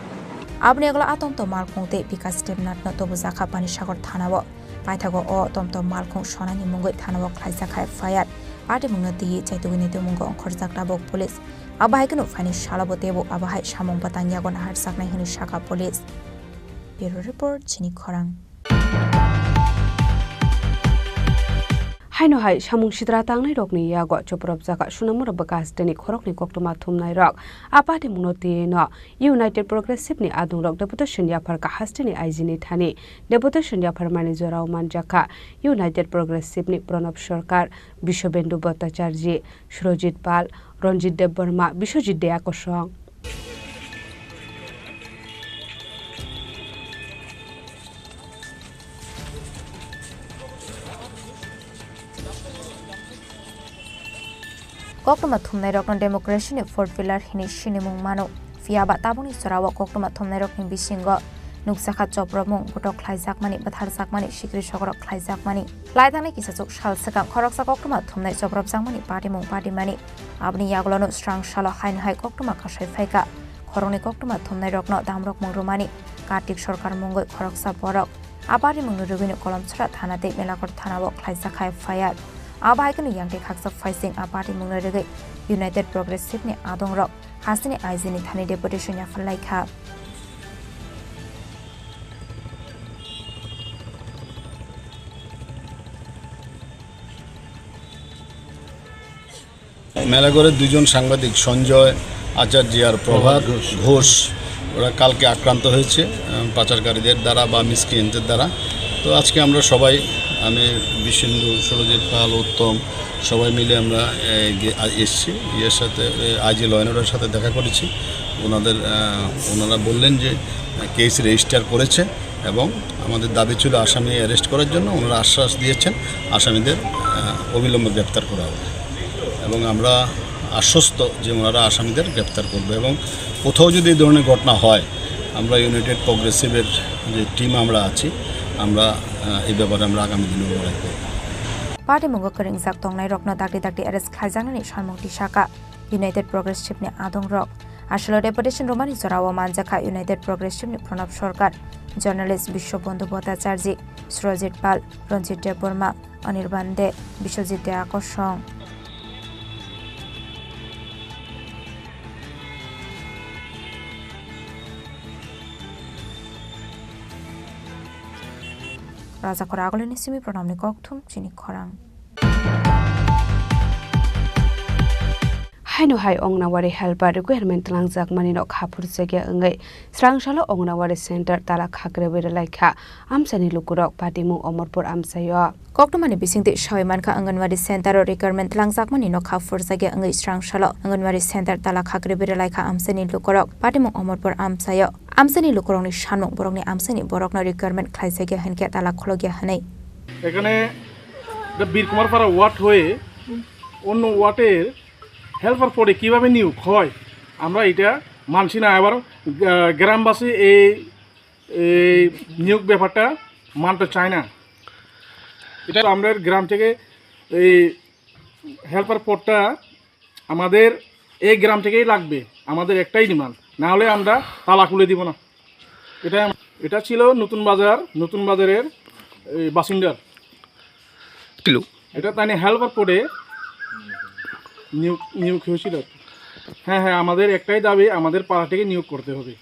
Aboni yagulo a tomtom malkhung tei Bikas Debnathno tubujakha Panisagar thanao. Paithago o tomtom malkhung sonani mungwi thanao khlaijakha F I R. Patimungno twiwi chaitugwini twimungo ongkhorjak tabuk police. Abo hai kheno phaini salobo teibo abo hai samung bwtang yago naharjaknai hwnwi sakha police. Bureau Report, chini khorang. Haino hai samung sitra tangnairokni yago chopropjak Sonamura bwkha hasteni khoroknwi koktwma thumnairok. A party mungno twiwi no United Progressive ni adongrok deputation yapharkha hasteni I G ni thani. Deputation yapharmani jorao manjakha United Progressive ni Pranab Sarkar, Biswabendu Bhattacharjee, Surajit Pal, Ranjit Debbarma, Biswajit Dea kosong. Koktwma thumnairokno democracy ni fourth pillar hwnwi sinimung mano. Phiya ba tabukni jorao koktwma thumnairokni bisingo nukjakha chopropmung, botok khlaijakmani, bwtharjakmani, sikri sokrok khlaijakmani. Laithangnai kisachuk sal swkang khoroksa koktwma thumnai chopropjakmani patimung patimani. Aboni yagulono srang salo haino hai koktwma kasai phaikha. Khoroknwi koktwma thumnairokno damrokmung rwmani Kartik Sarkar mungwi khoroksa borok. A patimungni rwgwino Kolomchara thana tei Melakhor thanao khlaijak hai F I R. Abo hai kheno yangtwi khaksa phaising a patimungni rwgwi United Progressive ni adongrok hasteni I G ni thani deputation yapharlaikha. মেলাঘরের দুইজন সাংবাদিক সঞ্জয় আচার্য আর প্রভাত প্রভাত ঘোষ। ঘোষ, ওরা কালকে আক্রান্ত হয়েছে, আহ, পাচারকারীদের দ্বারা বা মিসক্রিয়েন্টের দ্বারা। তো আজকে আমরা সবাই, আমি, বিশেন্দু, সুরজিৎ পাল, উত্তম, সবাই মিলে আমরা, এ, গে-, আ-, এসছি। ইয়ের সাথে, এ, আইজি ল অ্যান্ড অর্ডারের সাথে দেখা করেছি। ওনাদের, আহ, ওনারা বললেন যে, আহ, কেস রেজিস্টার করেছে এবং আমাদের দাবি ছিল আসামি অ্যারেস্ট করার জন্য। ওনারা আশ্বাস দিয়েছেন আসামিদের, আহ, অবিলম্বে গ্রেপ্তার করা হবে এবং আমরা আশ্বস্ত যে ওনারা আসামিদের গ্রেপ্তার করবে এবং কোথাও যদি এই ধরনের ঘটনা হয়, আমরা ইউনাইটেড প্রগ্রেসিভের যে টিম আমরা আছি, আমরা, আহ, এই ব্যাপারে আমরা আগামী দিনেও লড়াই করব। Party mungo kwrwngjak tongnairokno dakti dakti arrest khlaijaknani samung tisaka United Progressive ni adongrok. Aswlo deputation rwmani jorao manjakha United Progressive ni Pranab Sarkar, journalist Biswabandhu Bhattacharjee, Surajit Pal, Ranjit Debbarma, Anirban Dey, Biswajit Dea kosong. Rajakhor agulini simi Pranabni kokthum chini khorang. Haino hai Anganwadi helper requirement twlangjakmani no kha phurjakya wngwi srang salo Anganwadi center tala khakrewi rwlaikha amchaini lukurok patimung Omorpur amchaio. Koktwmani bisingtwi sawi mankha Anganwadi center o requirement twlangjakmani no kha phurjakya wngwi srang salo Anganwadi center tala khakrewi rwlaikha amchaini lukurok patimung Omorpur amchaio. Amchaini lukurokni sanmung borokni amchaini borokno requirement khlaijakya hinkhe tala khulokya hwnwi. এখানে এটা বীরকুমারপাড়া ওয়ার্ড হয়ে অন্য ওয়ার্ডের হেল্পার পদে কীভাবে নিয়োগ হয়, আমরা এটা মানছি না। আবার, আহ, গ্রামবাসী এই, এই নিয়োগ ব্যাপারটা মানতে চায় না। এটা আমরা গ্রাম থেকে এই হেল্পার পদটা আমাদের এই গ্রাম থেকেই লাগবে, আমাদের একটাই ডিমান্ড, না হলে আমরা তালা খুলে দিব না। এটা, এটা ছিল নতুন বাজার, নতুন বাজারের এই বাসিন্দার। কিলো? এটা তাই হেল্পার পদে নিয়োগ, নিয়োগ হয়েছিল। হ্যাঁ, হ্যাঁ, আমাদের একটাই দাবি, আমাদের পাড়া থেকে নিয়োগ করতে হবে,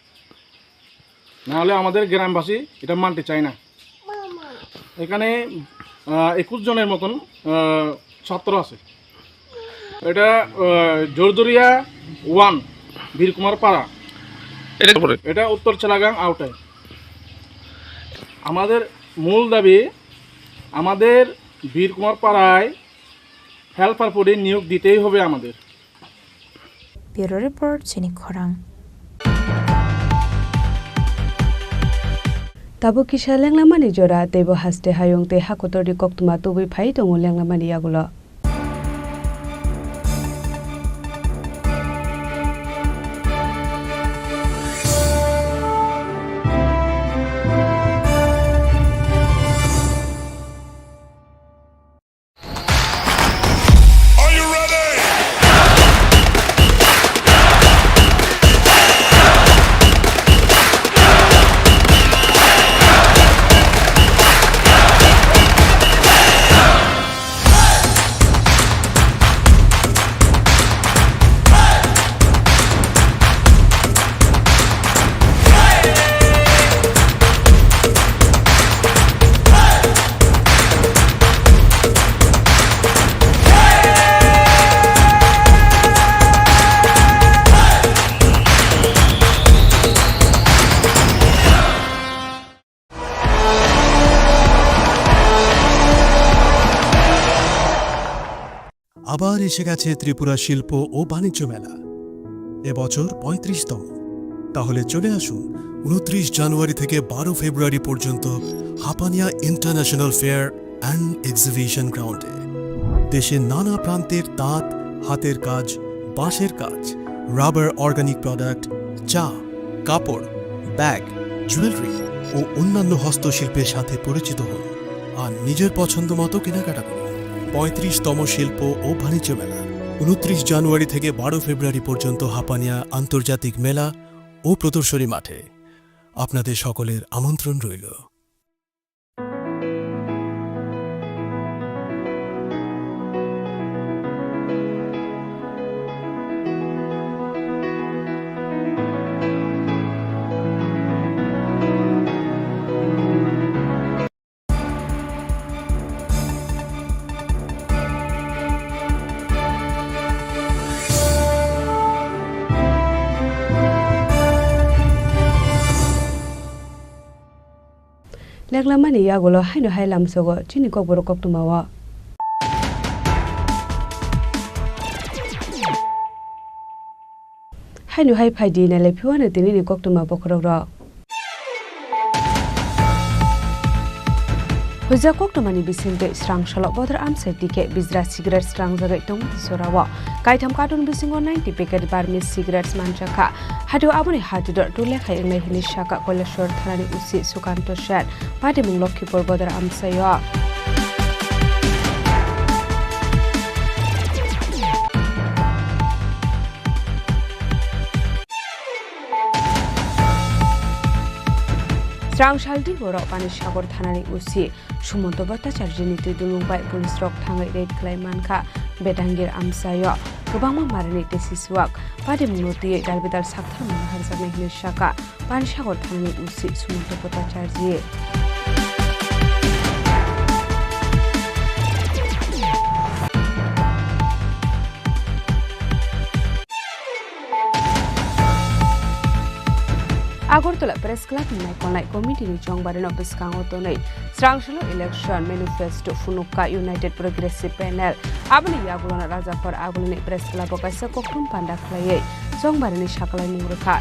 না হলে আমাদের গ্রামবাসী এটা মানতে চায় না। এখানে, আহ, একুশ জনের মতন, আহ, ছাত্র আছে। এটা, আহ, জোরদুরিয়া ওয়ান, বীরকুমার পাড়া। এটা কোন পড়ে? এটা উত্তর চেলাগাং আওতায়। আমাদের মূল দাবি, আমাদের বীরকুমার পাড়ায় হেল্পার পদে নিয়োগ দিতেই হবে আমাদের। Bureau Report, chini khorang. Tabuk kisa lenglamani jora, teibo haste hayung tei hakotorni koktwma tubui phai tongo lenglamani yagulo. আবার এসে গেছে ত্রিপুরা শিল্প ও বাণিজ্য মেলা, এবছর পঁয়ত্রিশতম। তাহলে চলে আসুন উনত্রিশ জানুয়ারি থেকে বারো ফেব্রুয়ারি পর্যন্ত Hapania international fair and exhibition গ্রাউন্ডে। দেশের নানা প্রান্তের তাঁত, হাতের কাজ, বাঁশের কাজ, রাবার, অর্গানিক প্রোডাক্ট, চা, কাপড়, ব্যাগ, জুয়েলারি ও অন্যান্য হস্তশিল্পের সাথে পরিচিত হন আর নিজের পছন্দ মতো কেনাকাটা করুন। পঁয়ত্রিশতম শিল্প ও বাণিজ্য মেলা, উনত্রিশ জানুয়ারি থেকে বারো ফেব্রুয়ারি পর্যন্ত হাপানিয়া আন্তর্জাতিক মেলা ও প্রদর্শনী মাঠে। আপনাদের সকলের আমন্ত্রণ রইল। Leklamani yagulo haino hai lamsogo chini kokborok koktwmao. Haino hai phaidi nailai phiwano tinini koktwma bokhorokrok. Huijak koktwmani bisingtwi srang salo bodor amsai tikhe bijra cigarette srangjagwi tongmani jorao kaitham carton bisingo ninety packet Burmese cigarettes manjakha. Hato aboni hatidor tule khai wngnai hwnwi sakha Koilashahar thanani O C Sukanto Sen, patimung Lokhipur bodor amsaio. Srang saldi borok Panisagar thanani O C Sumonto Bhattacharjini twi dulung bai police rok thangwi raid khlai mankha Bedangir amsaio. Kwbangma marini tei siswak patimungno twiwi dalbidal saktharmung naharjaknai hwnwi sakha Panisagar thanani O C Sumonto Bhattacharji. Agartala Press Club ni naikolnai committee ni chongbarino bwskango tonwi srang salo election manifesto phunukha United Progressive Panel. Aboni yagulono Rajakhor Agulini Press Club o kaisa koktwm panda khlaiwi chongbarini sakalaimung rwkha.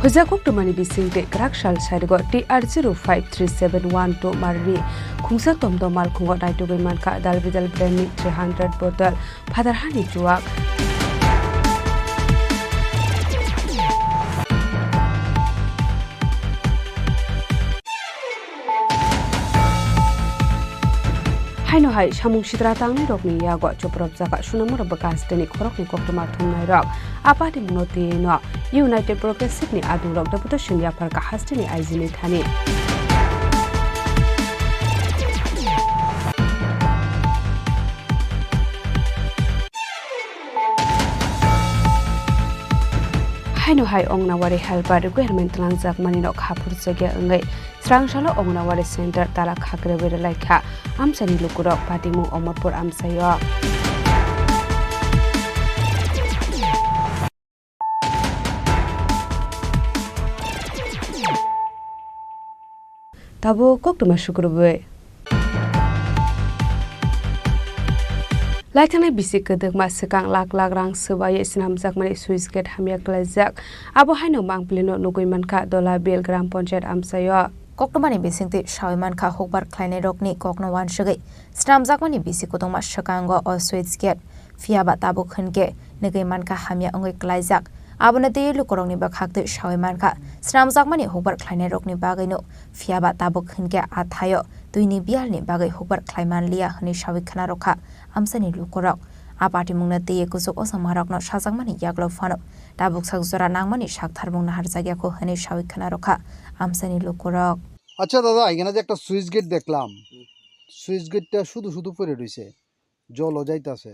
Hojak koktwmani bisingtwi kwrak sal sarigo T R zero five three seven one two marni khungsa tomtom malkhungo naitugwi mankha dalbidal brandni three hundred bottle phatar hani chuwak. Haino hai samung sitra tangnairokni yago chopropjak Sunamura bwkha hasteni khoroknwi koktwma thumnairok. A patimungno twiwi no United Progressive ni adungrok deputation yapharkha hasteni I G ni thani. Haino hai Ongnawari helper requirement twlangjakmani no kha phurjakya wngwi srang salo Ongnawari center tala khakrewi rwlaikha amchaini lukurok patimung Omorpur amchaio. Tabuk koktwma sukrubwi. Laithanai bisi kwdwkma swkang lakh lakh rang swbaiwi swnamjakmani switch gate hamya kwlaijak. Abo haino Mangpilino nugwi mankha Dolabil Gram Panchayat amchaio. Koktwmani bisingtwi sawi mankha hukbar khlainairokni kokno uansugwi swnamjakmani bisi kwdwkma swkango o switch gate. Phiya ba tabuk hwn khe nugwi mankha hamya wngwi klaijak. Abono twiwi lukurokni bwkhaktwi sawi mankha, swnamjakmani hukbar khlainairokni bagwino phiya ba tabuk hwn khe a thaio twini biyalni bagwi hukbar khlai man liya hwnwi sawi khna rwkha amchaini lukurok. A patimungno twiwi kuchuk ochamarokno sajakmani yagulo phano tabuk sak jora nangmani saktharmung naharjakya kho hwnwi sawi khna rwkha amchaini lukurok. আচ্ছা দাদা, এখানে যে একটা switch gate দেখলাম, সুইচ গেটটা শুধু শুধু পড়ে রয়েছে, জলও যাইতাছে।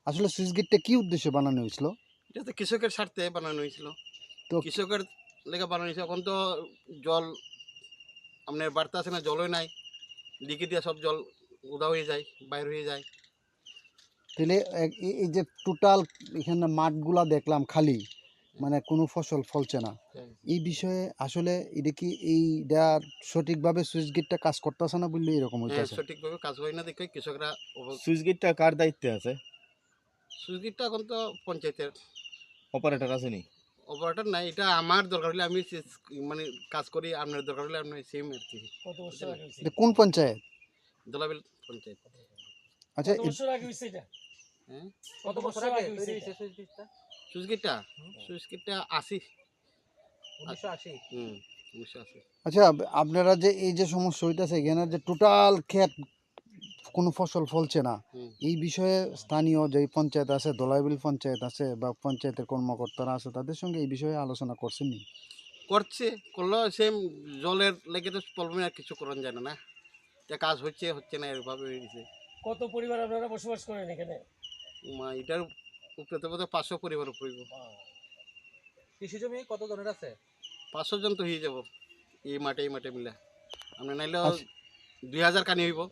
আসলে সুইচ গেটটা কি উদ্দেশ্যে বানানো হয়েছিল? এটা তো কৃষকের স্বার্থে বানানো হয়েছিল। তো কৃষকের লেগে বানানো হয়েছে। এখন তো জল আপনার বাড়তে আসে না, জলই নাই, লিকে দিয়ে সব জল উদা হয়ে যায়, বাইর হয়ে যায়। তাহলে এক-, এ-, এই যে টোটাল এখানে মাঠগুলা দেখলাম খালি, মানে কোনো ফসল ফলছে না। হ্যাঁ। এই বিষয়ে আসলে এটা কি এইটা সঠিকভাবে সুইচ গেটটা কাজ করতেছে না বললে এরকম হ্যাঁ, হইতেছে? সঠিকভাবে কাজ হয় না দেখে কৃষকরা অব- সুইচ গেটটা কার দায়িত্বে আছে? সুইচ গেটটা এখন তো পঞ্চায়েতের। অপারেটর আছে নি? অপারেটর নাই, এটা আমার দরকার হলে আমি সে-, মানে কাজ করি, আপনার দরকার হলে আপনি সেম আর কি। কত বছর আগে হয়েছে? এটা কোন পঞ্চায়েত? দোলাবিল পঞ্চায়েত। আচ্ছা, কত এ- বছর আগে হয়েছে এটা? হ্যাঁ? কত বছর আগে হয়েছে এটা? সুইচ গেটটা? হুম। সুইচ গেটটা আশি। উনিশশো আশি। হুম, উনিশশো আশি। আচ্ছা, আপ-, আপনারা যে এই যে সমস্যা হইতাছে, এখানে যে টোটাল ক্ষেত কোনো ফসল ফলছে না, হুম। এই বিষয়ে স্থানীয় যে পঞ্চায়েত আছে, দোলাইবিল পঞ্চায়েত আছে বা পঞ্চায়েতের কর্মকর্তারা আছে, তাদের সঙ্গে এই বিষয়ে আলোচনা করছেন নি? করছে, করলেও সেম জলের লেগে তো প্রবলেম, আর কিছু করার যায় না, না? যে কাজ হচ্ছে, হচ্ছে না, এভাবে হয়ে গেছে। কত পরিবার আপনারা বসবাস করেন এখানে? মা, এটার উপরে তো বোধহয় পাঁচশো পরিবার উপরে হইব। কৃষি জমি কত জনের আছে? পাঁচশো জন তো হয়ে যাব এই মাঠে, এই মাঠে মিলে। আমরা নাইলে আচ্ছা। দুই হাজার কানি হইব।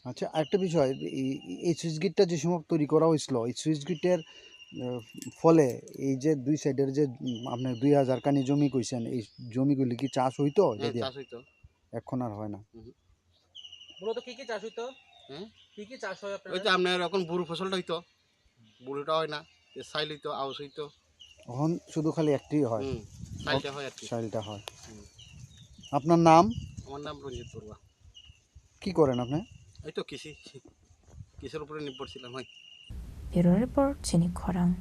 আচ্ছা, আরেকটা বিষয়, এই, এই সুইচ গেটটা যে সময় তৈরি করা হয়েছিল, এই সুইচ গেটের, আহ, ফলে এই যে দুই সাইডের যে, উম, আপনার দুই হাজার কানি জমি কইছেন, এই জমিগুলি কি চাষ হইতো? হ্যাঁ, যদি চাষ হইতো। এখন আর হয় না। হুম। মূলত কি কি চাষ হইতো? হ্যাঁ? কি কি চাষ হয় আপনার? ওই তো আপনার এখন বুরু ফসলটা হইতো, বুরুটা হয় না, এ সাইল হইতো, আউশ হইতো। এখন শুধু খালি একটি হয়। হুম, সাইলটা হয় আর কি। সাইলটা হয়। হুম। আপনার নাম? আমার নাম রঞ্জিত বড়ুয়া। কি করেন আপনি? এই তো কৃষি, কৃষির উপরে নির্ভরশীল আমি। Bureau Report, Chini Khorang.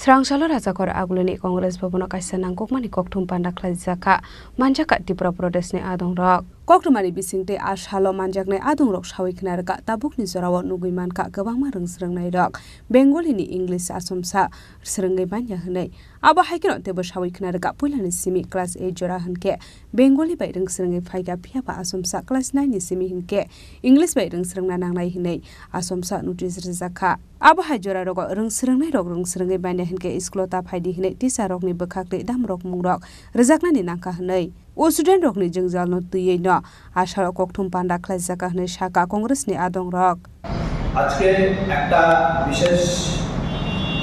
Srangsalo Rajakor agulini Congress Bhabono kaisa nangkukmani kokthum panda khlaijak kha, manjak kha Tripura Pradeshni adongrok. Koktwmani bisingtwi a salo manjaknai adongrok sawi khna rwkha, tabukni jorao nugwi mankha kwbangma rwngsrwngnairok Bengali ni English achomsa srwngwi manya hwnwi. Abo hai kheno teibo sawi khna rwkha, puilani simi class eight jora hwnkhe Bengali bai rwngsrwngwi phaikha, phiyaba achomsa class nine ni simi hwnkhe English bai rwngsrwngna nangnai hwnwi achomsa notice rwjak kha. Abo hai jora rogo rwngsrwngnairok rwngsrwngwi manya hwnkhe school o ta phaidi hwnwi teacher rokni bwkhak tei damrok mungrok rwjaknani nangkha hwnwi. O student rokni jwngjalno twiwi no asalo kokthum panda khlaijak kha hwnwi sakha Congress ni adongrok. আজকে একটা বিশেষ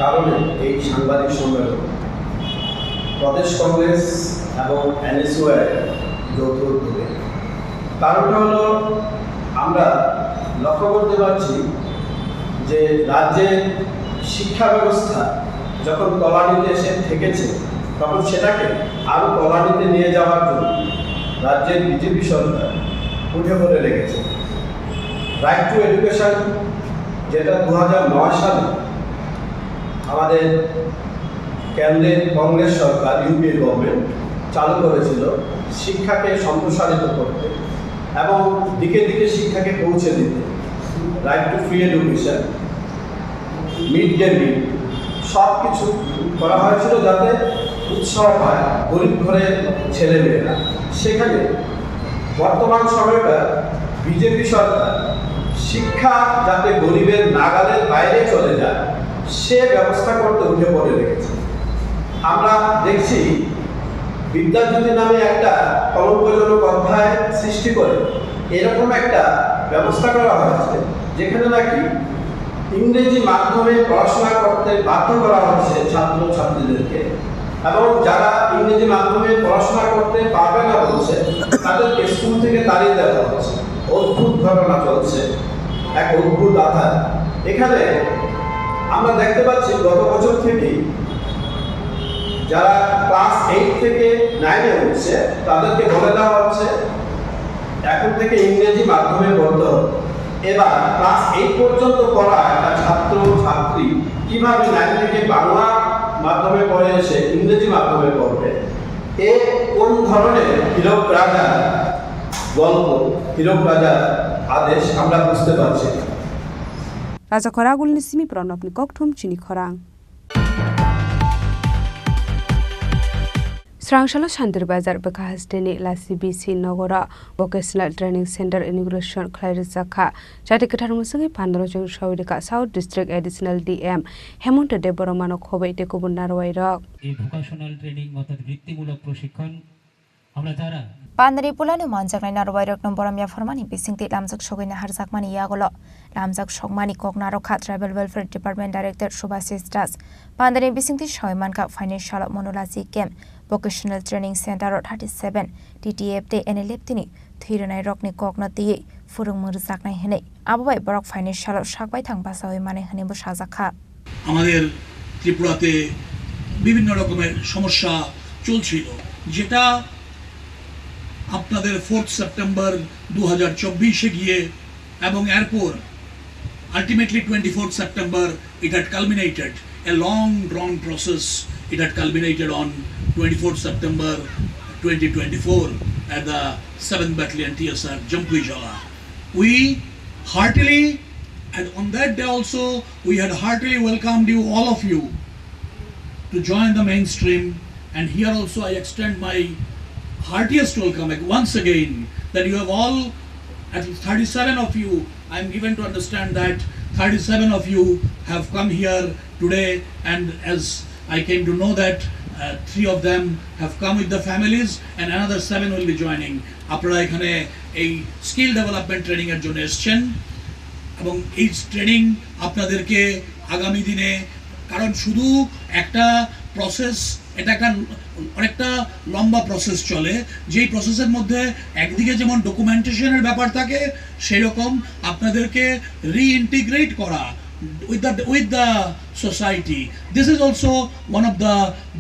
কারণে এই সাংবাদিক সম্মেলন, প্রদেশ কংগ্রেস এবং এনএসইউআই যৌথ উদ্যোগে। কারণটা হলো, আমরা লক্ষ্য করতে পারছি যে রাজ্যের শিক্ষা ব্যবস্থা যখন তলানিতে এসে ঠেকেছে, তখন সেটাকে আরো তলানিতে নিয়ে যাওয়ার জন্য রাজ্যের বিজেপি সরকার উঠে পড়ে লেগেছে। রাইট টু এডুকেশন, যেটা দু হাজার নয় সালে আমাদের কেন্দ্রের কংগ্রেস সরকার, ইউপিএ গভর্নমেন্ট চালু করেছিল শিক্ষাকে সম্প্রসারিত করতে এবং দিকে দিকে শিক্ষাকে পৌঁছে দিতে। Right two free education, mid day meal, সব কিছু করা হয়েছিল যাতে উৎসাহ পায় গরিব ঘরের ছেলেমেয়েরা। সেখানে বর্তমান সময়কার বিজেপি সরকার শিক্ষা যাতে গরিবের নাগালের বাইরে চলে যায়, সে ব্যবস্থা করতে উঠে পড়ে লেগেছে। আমরা দেখছি, বিদ্যাজ্যোতি নামে একটা কলঙ্কজনক অধ্যায় সৃষ্টি করে এরকম একটা ব্যবস্থা করা হয়েছে, যেখানে নাকি ইংরেজি মাধ্যমে পড়াশোনা করতে বাধ্য করা হচ্ছে ছাত্র ছাত্রীদেরকে, এবং যারা ইংরেজি মাধ্যমে পড়াশোনা করতে পারবে না বলছে, তাদেরকে স্কুল থেকে তাড়িয়ে দেওয়া হচ্ছে। অদ্ভুত ঘটনা চলছে, এক অদ্ভুত আধার। এখানে আমরা দেখতে পাচ্ছি গত বছর থেকেই যারা ক্লাস এইট থেকে নাইনে উঠছে, তাদেরকে বলে দেওয়া হচ্ছে এখন থেকে ইংরেজি মাধ্যমে পড়তে হবে। এবার ক্লাস এইট পর্যন্ত পড়া একটা ছাত্র ছাত্রী কিভাবে নাইন থেকে বাংলা মাধ্যমে পড়ে এসে ইংরেজি মাধ্যমে পড়বে, এ কোন ধরনের হীরক রাজার গল্প, হীরক রাজার আদেশ আমরা বুঝতে পারছি না। Raja Khorang agulni simi Pranabni kokthum chini khorang. Srangsalo Santir Bazar bwkha hasteni Lasi B C Nogoro Vocational Training Center inauguration khlai rwjak kha. Chati kwthar mwswngwi pandro chwng sawi rwkha South District Additional D M Hemanta Debbarmano khobwi tei kubun narwai rok. এই vocational training অর্থাৎ বৃত্তিমূলক প্রশিক্ষণ আমরা যারা Pandari pulano manjaknai narwai rokno borom yapharmani bisingtwi lamjak sogwi naharjakmani yagulo lamjak sokmani kok narwkha Tribal Welfare Department Director Subhasis Das. Pandari bisingtwi sawi mankha financial monology camp, vocational training center o thirty seven T T F tei N L F T ni thwi rwnai rokni kokno twiwi phwrwngmung rwjaknai hwnwi. Abo bai borok financial o sak baithang bachawi manwi hwnwi bo sajakha. আমাদের ত্রিপুরাতে বিভিন্ন রকমের সমস্যা চলছিল, যেটা আপনাদের fourth September দু হাজার চব্বিশে গিয়ে এবং এরপর ultimately twenty-fourth September it had culminated, a long drawn process. It had culminated on twenty-fourth September twenty twenty-four at the seventh Battalion T S R Jampuijala. We heartily, and on that day also, we had heartily welcomed you, all of you, to join the mainstream. And here also, I extend my heartiest welcome ag-, once again, that you have all, at least thirty-seven of you, I am given to understand that thirty-seven of you have come here today, and as I came to know that, uh, three of them have come with the families, and another seven will be joining. আপনারা এখানে এই skill development training এর জন্য এসছেন, এবং এই ট্রেনিং আপনাদেরকে আগামী দিনে, কারণ শুধু একটা প্রসেস, এটা একটা অনেকটা লম্বা প্রসেস চলে, যেই প্রসেসের মধ্যে একদিকে যেমন ডকুমেন্টেশনের ব্যাপার থাকে, সেই রকম আপনাদেরকে রিইন্টিগ্রেট করা with the, with the society. This is also one of the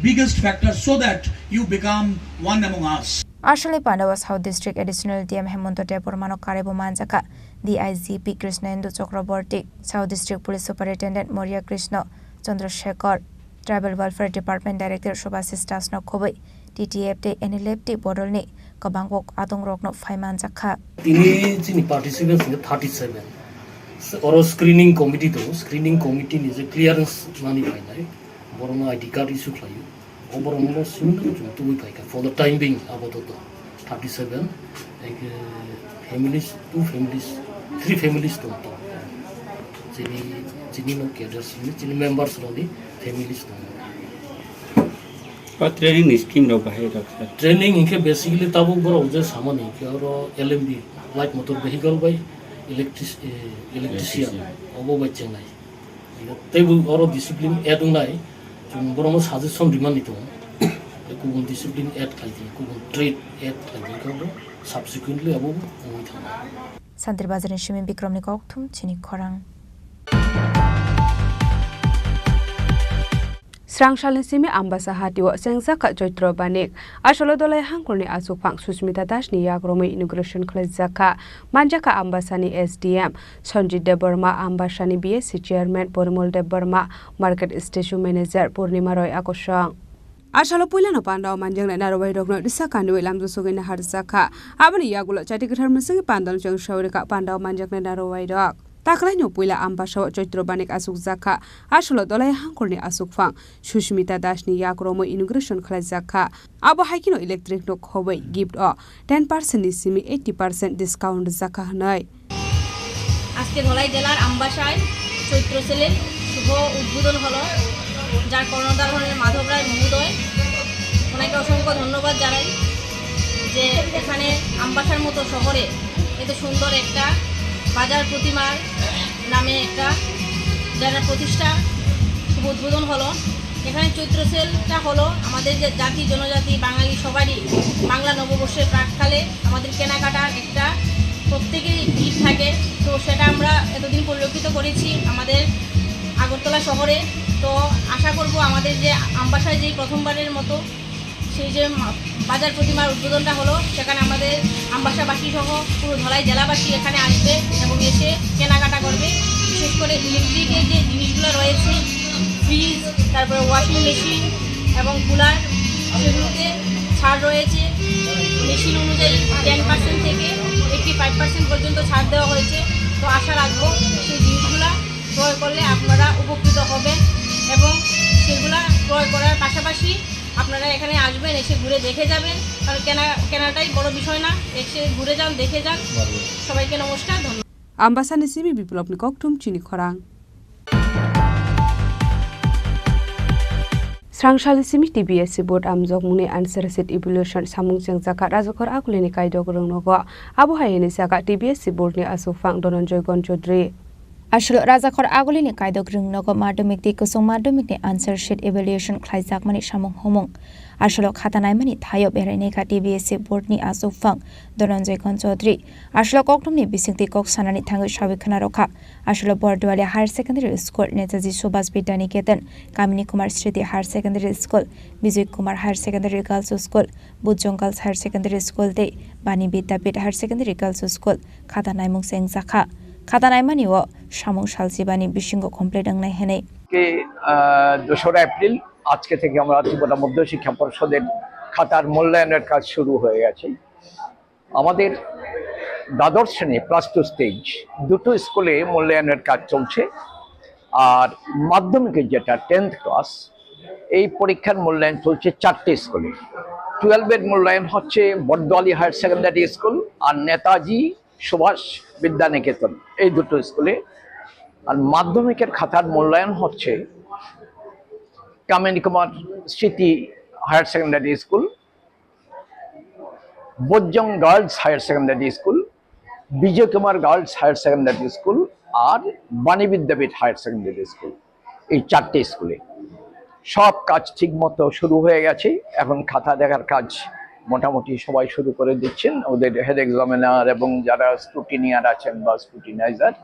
biggest factors so that you become one among us. Aswkni pandao South District Additional D M Hemanta Debbarmano karwi bo manjakha D I G P Krishnendu Chakraborty, South District Police Superintendent Maria Krishna Chandrasekhar, Tribal Welfare Department Director Subhasis Dasno khobwi T T F tei N L F T bodolni kwbangkuk adongrokno phai manjakha. Tini chini participants ni thirty seven. Oro screening committee tongo, screening committee ni je clearance nani phainai, borokno I D card issue khlaio. O borokno simi chwng tubui phaikha. For the time being, apatot thirty seven, like, uh, families, two families, three families tong tong. Chini, chini no cadres ni, chini members rokni families tong. O training ni scheme rok bahai rok sir. Training hinkhe basically tabuk borok je samani hinkhe oro L M V, light motor vehicle bai electric-, eh, electrician, electrician, obo bai chengnai. Teibo oro discipline add wngnai, chwng borokno suggestion rimani tongo. Tei kubun discipline add khlai di, kubun trade add khlai di, hinkhe abo subsequently abo wngwi thango. Santri Bazarni simi Bikramni kokthum chini khorang. Srangsalni simi Ambasa hatio chengjakha Choitro Banik. Asolo Dolai Hangkorni achukphang Susmita Dasni yakromwi inauguration khlaijakha. Manjakha Ambasani S D M Sanjit Debbarma, Ambasani B S C Chairman Porimol Debbarma, Market Station Manager Purnima Roy akosong. Asalo puilano pandao manjaknai narwai rokno risa kanwi lamjak sogwi naharjakha. Aboni yagulo chati kwthar mwswngwi pandao chwng sawi rwkha pandao manjaknai narwai rok. Taklaino puila Ambasao Choitro Banik achukjakha. Asalo Dolai Hangkorni achukphang Susmita Dasni yakromwi inauguration khlaijakha. Abo hai kheno electric no khobwi gift o ten percent ni simi eighty percent discount rwjakha hwnwi. আজকে ধলাই জেলার আমবাসায় চৈত্র সেলের শুভ উদ্বোধন হলো, যার কর্ণধার হলেন মাধব রায় মহোদয়। ওনাকে অসংখ্য ধন্যবাদ জানাই যে এখানে আমবাসার মতো শহরে এত সুন্দর একটা বাজার প্রতিমার নামে একটা যারা প্রতিষ্ঠা শুভ উদ্বোধন হলো। এখানে চৈত্র সেলটা হলো আমাদের যে জাতি জনজাতি বাঙালি সবারই বাংলা নববর্ষের প্রাককালে আমাদের কেনাকাটার একটা প্রত্যেকেরই ভিড় থাকে। তো সেটা আমরা এতদিন পরিলক্ষিত করেছি আমাদের আগরতলা শহরে। তো আশা করব আমাদের যে আমবাসায় যেই প্রথমবারের মতো সেই যে মা-, বাজার প্রতিমার উদ্বোধনটা হলো, সেখানে আমাদের আমবাসাবাসী সহ পুরো ধলাই জেলাবাসী এখানে আসবে এবং এসে কেনাকাটা করবে। বিশেষ করে ইলেকট্রিকের যে জিনিসগুলো রয়েছে, ফ্রিজ, তারপরে ওয়াশিং মেশিন এবং কুলার, সেগুলোতে ছাড় রয়েছে। মেশিন অনুযায়ী টেন পার্সেন্ট থেকে এইটটি ফাইভ পার্সেন্ট পর্যন্ত ছাড় দেওয়া হয়েছে। তো আশা রাখবো সেই জিনিসগুলো ক্রয় করলে আপনারা উপকৃত হবেন এবং সেগুলা ক্রয় করার পাশাপাশি আপনারা এখানে আসবেন, এসে ঘুরে দেখে যাবেন, কারণ কেনা, কেনাটাই বড় বিষয় না, এসে ঘুরে যান, দেখে যান। সবাইকে নমস্কার, ধন্যবাদ। Ambasani simi Biplopni kokthum chini khorang. Srangsalni simi T B S C board amjokmungni answer sheet evaluation samung chengjak kha Rajakhor Agulini kaidok rwngnogo. Abo hai hwnwi sa kha T B S C boardni achukphang Dhananjay Gon Chaudhary. Aswk Rajakhor Agulini kaidok rwngnogo madhyamik tei kwchwng madhyamikni answer sheet evaluation khlaijakmani samung humung. Aswk khata naimani thaio berainai kha T B S C boardni achukphang Dhananjay Gon Chaudhary. Aswk kokthumni bisingtwi kok sanani thangwi sawi khna rw kha. Aswk Borduali Higher Secondary School, Netaji Subhas Vidya Niketan, Kamini Kumar Smriti Higher Secondary School, Bijoy Kumar Higher Secondary Girls School, Bujong Girls Higher Secondary School tei Bani Vidyapith Higher Secondary Girls School khata naimung chengjak kha. Khata naimani o samung salchibani bisingo complete wngnai hwnwi. কে, আহ, দোসরা এপ্রিল আজকে থেকে আমরা ত্রিপুরা মধ্য শিক্ষা পর্ষদের খাতার মূল্যায়নের কাজ শুরু হয়ে গেছে। আমাদের দ্বাদশ শ্রেণী, প্লাস টু স্টেজ, দুটো স্কুলে মূল্যায়নের কাজ চলছে। আর মাধ্যমিকের যেটা টেন্থ ক্লাস, এই পরীক্ষার মূল্যায়ন চলছে চারটে স্কুলে। টুয়েলভের মূল্যায়ন হচ্ছে বর্দোয়ালি হায়ার সেকেন্ডারি স্কুল আর নেতাজি সুভাষ বিদ্যানিকেতন, এই দুটো স্কুলে। আর মাধ্যমিকের খাতার মূল্যায়ন হচ্ছে Kamini Kumar Smriti higher secondary school, Bodhjung girls higher secondary school, Bijoy Kumar girls higher secondary school আর Bani Vidyapith higher secondary school, এই চারটে স্কুলে সব কাজ ঠিকমতো শুরু হয়ে গেছে। এখন খাতা দেখার কাজ মোটামুটি সবাই শুরু করে দিচ্ছেন। ওদের হেড এক্সামিনার এবং যারা স্ক্রুটিনিয়ার আছেন বা স্ক্রুটিনাইজার,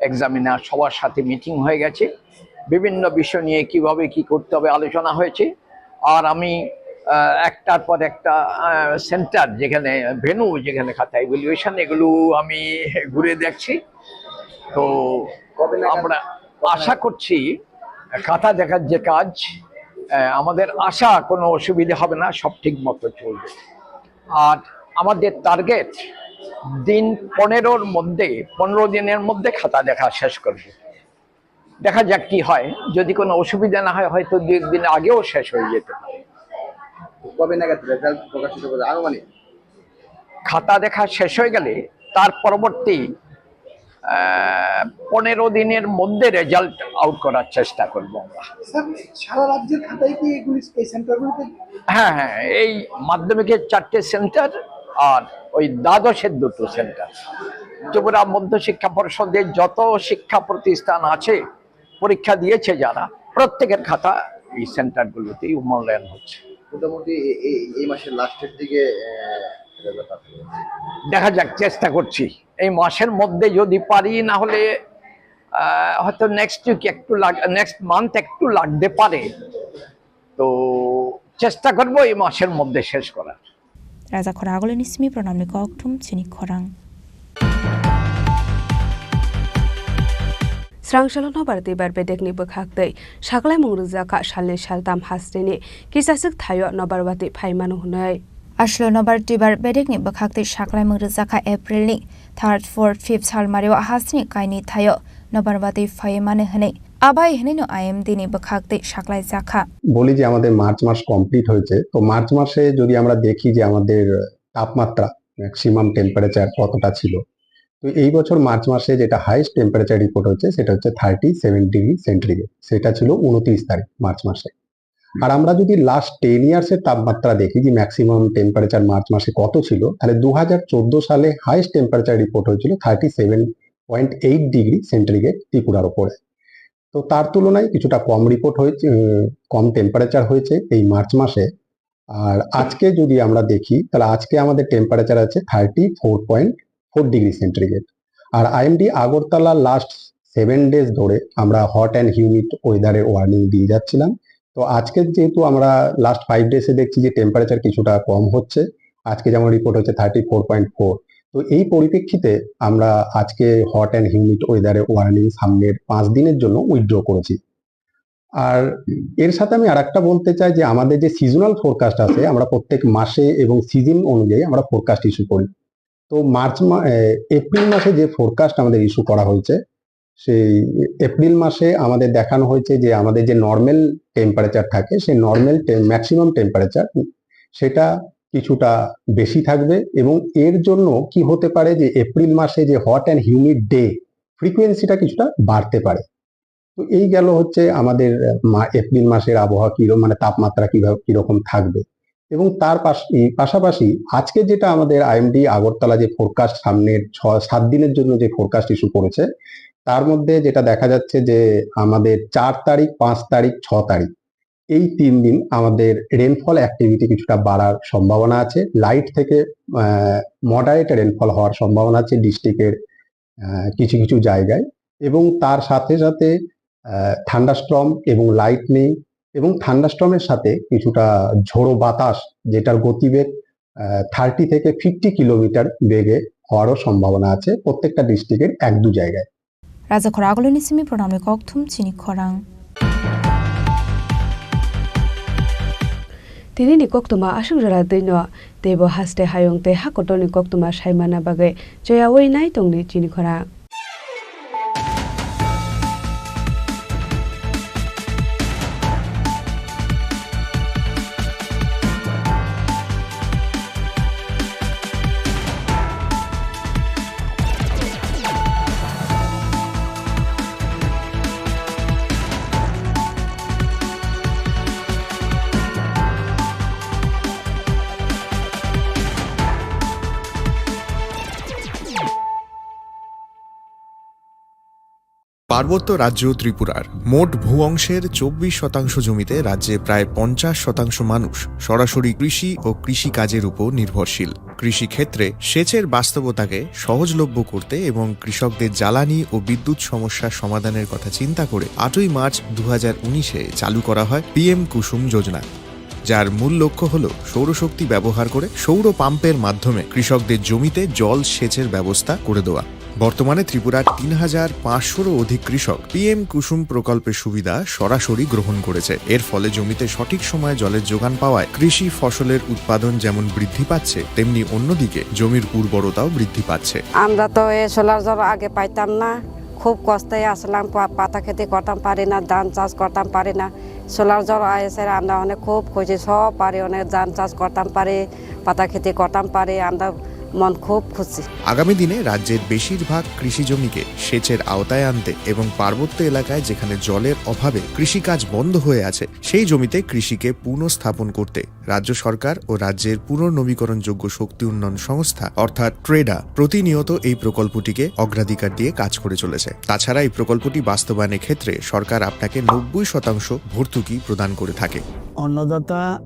এক্সামিনার, সবার সাথে মিটিং হয়ে গেছে। বিভিন্ন বিষয় নিয়ে কিভাবে কি করতে হবে আলোচনা হয়েছে। আর আমি, আহ, একটার পর একটা, আহ, সেন্টার, যেখানে ভেন্যু, যেখানে খাতা ইভ্যালুয়েশন, এগুলো আমি ঘুরে দেখছি। তো কবে নাগাদ? আমরা আশা করছি খাতা দেখার যে কাজ, আহ, আমাদের আশা কোনো অসুবিধা হবে না, সব ঠিক মতো চলবে। আর আমাদের টার্গেট দিন পনেরোর মধ্যে, পনেরো দিনের মধ্যে খাতা দেখা শেষ করব। দেখা যাক কি হয়, যদি কোনো অসুবিধা না হয়, হয়তো দুই একদিন আগেও শেষ হয়ে যেতে পারে। কবে নাগাদ রেজাল্ট প্রকাশিত হবে আনুমানিক? খাতা দেখা শেষ হয়ে গেলে তার পরবর্তী, আহ, পনেরো দিনের মধ্যে রেজাল্ট আউট করার চেষ্টা করব আমরা। স্যার, সারা রাজ্যের খাতায় কি এগুলি, এই সেন্টারগুলিতে? হ্যাঁ, হ্যাঁ, এই মাধ্যমিকের চারটে সেন্টার আর ওই দ্বাদশের দুটো সেন্টার। ত্রিপুরা মধ্য শিক্ষা পর্ষদের যত শিক্ষা প্রতিষ্ঠান আছে, পরীক্ষা দিয়েছে যারা, প্রত্যেকের খাতা এই সেন্টারগুলোতেই মূল্যায়ন হচ্ছে। মোটামুটি এ-, এই, এই মাসের লাস্টের দিকে, আহ, রেজাল্ট আসবে। দেখা যাক, চেষ্টা করছি এই মাসের মধ্যে যদি পারি, না হলে, আহ, হয়তো নেক্সট উইক একটু লাগ-, নেক্সট মান্থ একটু লাগতে পারে। তো চেষ্টা করব এই মাসের মধ্যে শেষ করার। Rajakhor Agulini simi pranamni kokthum chini khorang. Srangsalo nobar twibar bedekni bwkhaktwi saklaimung rwjak kha salni saltam hasteni kisaswk thaio nobar watwi phaimano hwnwi. Aslo nobar twibar bedekni bwkhaktwi saklaimung rwjak kha Aprilni third, fourth, fifth salmario hasteni kainwi thaio nobar watwi phaimano hwnwi. Abai hwnwi no I M D ni bwkhaktwi saklaijak kha. বলি যে আমাদের মার্চ মাস কমপ্লিট হয়েছে, তো মার্চ মাসে যদি আমরা দেখি যে আমাদের তাপমাত্রা, ম্যাক্সিমাম টেম্পারেচার কতটা ছিল, তো এই বছর মার্চ মাসে যেটা হাইয়েস্ট টেম্পারেচার রিপোর্ট হয়েছে সেটা হচ্ছে থার্টি সেভেন ডিগ্রি সেন্টিগ্রেড, সেটা ছিল উনত্রিশ তারিখ মার্চ মাসে। আর আমরা যদি লাস্ট টেন ইয়ার্স এর তাপমাত্রা দেখি যে ম্যাক্সিমাম টেম্পারেচার মার্চ মাসে কত ছিল, তাহলে দু হাজার চোদ্দ সালে হাইয়েস্ট টেম্পারেচার রিপোর্ট হয়েছিল thirty seven point eight degree centigrade ত্রিপুরার ওপরে। তো তার তুলনায় কিছুটা কম রিপোর্ট হয়েছে, উম, কম টেম্পারেচার হয়েছে এই মার্চ মাসে। আর আজকে যদি আমরা দেখি, তাহলে আজকে আমাদের টেম্পারেচার আছে thirty four point four degree centigrade. আর IMD Agartala last seven days ধরে আমরা হট অ্যান্ড হিউমিড ওয়েদারের ওয়ার্নিং দিয়ে যাচ্ছিলাম। তো আজকে যেহেতু আমরা লাস্ট ফাইভ ডেজে দেখছি যে টেম্পারেচার কিছুটা কম হচ্ছে, আজকে যেমন রিপোর্ট হচ্ছে থার্টি ফোর পয়েন্ট ফোর। তো এই পরিপ্রেক্ষিতে আমরা আজকে হট অ্যান্ড হিউমিড ওয়েদারের ওয়ার্নিং সামনের পাঁচ দিনের জন্য উইথড্র করেছি। আর এর সাথে আমি আরেকটা বলতে চাই যে আমাদের যে সিজনাল ফোরকাস্ট আছে, আমরা প্রত্যেক মাসে এবং সিজন অনুযায়ী আমরা ফোরকাস্ট ইস্যু করি। তো মার্চ মা-, এ, এপ্রিল মাসে যে ফোরকাস্ট আমাদের ইস্যু করা হয়েছে, সেই এপ্রিল মাসে আমাদের দেখানো হয়েছে যে আমাদের যে নরমাল টেম্পারেচার থাকে, সেই নরমাল টে-, ম্যাক্সিমাম টেম্পারেচার সেটা কিছুটা বেশি থাকবে, এবং এর জন্য কি হতে পারে যে এপ্রিল মাসে যে হট অ্যান্ড হিউমিড ডে ফ্রিকোয়েন্সিটা কিছুটা বাড়তে পারে। তো এই গেল হচ্ছে আমাদের মা-, এপ্রিল মাসের আবহাওয়া কিরকম, মানে তাপমাত্রা কিভাবে, কিরকম থাকবে। এবং তার পাশ-, এই পাশাপাশি আজকে যেটা আমাদের আইএমডি আগরতলা যে ফোরকাস্ট সামনের ছ সাত দিনের জন্য যে ফোরকাস্ট ইস্যু করেছে, তার মধ্যে যেটা দেখা যাচ্ছে যে আমাদের চার তারিখ, পাঁচ তারিখ, ছ তারিখ এই তিন দিন আমাদের রেইনফল অ্যাক্টিভিটি কিছুটা বাড়ার সম্ভাবনা আছে। লাইট থেকে, আহ, মডারেট রেইনফল হওয়ার সম্ভাবনা আছে ডিস্ট্রিক্টের, আহ, কিছু কিছু জায়গায়। এবং তার সাথে সাথে, আহ, থান্ডারস্টর্ম এবং লাইটনিং এবং থান্ডারস্টর্মের সাথে কিছুটা ঝোড়ো বাতাস, যেটার গতিবেগ, আহ, থার্টি থেকে ফিফটি কিলোমিটার বেগে হওয়ারও সম্ভাবনা আছে প্রত্যেকটা ডিস্ট্রিক্টের এক দু জায়গায়। Raja khorang agulini simi program ni kokthum chini khorang. Tini ni koktuma aswk jora twi no, teibo haste hayung tei hakotor ni koktuma saimana bagwi choyawi nai tongni chini khorang. পার্বত্য রাজ্য ত্রিপুরার মোট ভূ অংশের চব্বিশ শতাংশ জমিতে রাজ্যে প্রায় পঞ্চাশ শতাংশ মানুষ সরাসরি কৃষি ও কৃষিকাজের উপর নির্ভরশীল। কৃষিক্ষেত্রে সেচের বাস্তবতাকে সহজলভ্য করতে এবং কৃষকদের জ্বালানি ও বিদ্যুৎ সমস্যা সমাধানের কথা চিন্তা করে আটই মার্চ দু হাজার উনিশে চালু করা হয় পিএম কুসুম যোজনা, যার মূল লক্ষ্য হল সৌরশক্তি ব্যবহার করে সৌর পাম্পের মাধ্যমে কৃষকদের জমিতে জল সেচের ব্যবস্থা করে দেওয়া। বর্তমানে ত্রিপুরার তিন হাজার পাঁচশোরও অধিক কৃষক পিএম কুসুম প্রকল্পের সুবিধা সরাসরি গ্রহণ করেছে। এর ফলে জমিতে সঠিক সময়ে জলের যোগান পাওয়ায় কৃষি ফসলের উৎপাদন যেমন বৃদ্ধি পাচ্ছে, তেমনি অন্যদিকে জমির উর্বরতাও বৃদ্ধি পাচ্ছে। আমরা তো এই সোলার জল আগে পাইতাম না, খুব কষ্টে আসলাম, পা-, পাতা খেতে করতাম পারি না, ধান চাষ করতাম পারি না। সোলার জল আইসে আমরা অনেক খুব খুশি, সব পারি, অনেক ধান চাষ করতাম পারি, পাতা খেতে করতাম পারি, আমরা মন খুব খুশি। আগামী দিনে রাজ্যের বেশিরভাগ কৃষি জমিকে সেচের আওতায় আনতে এবং পার্বত্য এলাকায় যেখানে জলের অভাবে কৃষিকাজ বন্ধ হয়ে আছে, সেই জমিতে কৃষিকে পুনঃস্থাপন করতে রাজ্য সরকার ও রাজ্যের পুনর্নবীকরণযোগ্য শক্তি উন্নয়ন সংস্থা অর্থাৎ ট্রেডা প্রতিনিয়ত এই প্রকল্পটিকে অগ্রাধিকার দিয়ে কাজ করে চলেছে। তাছাড়া এই প্রকল্পটি বাস্তবায়নের ক্ষেত্রে সরকার আপনাকে নব্বই শতাংশ ভর্তুকি প্রদান করে থাকে। অন্নদাতা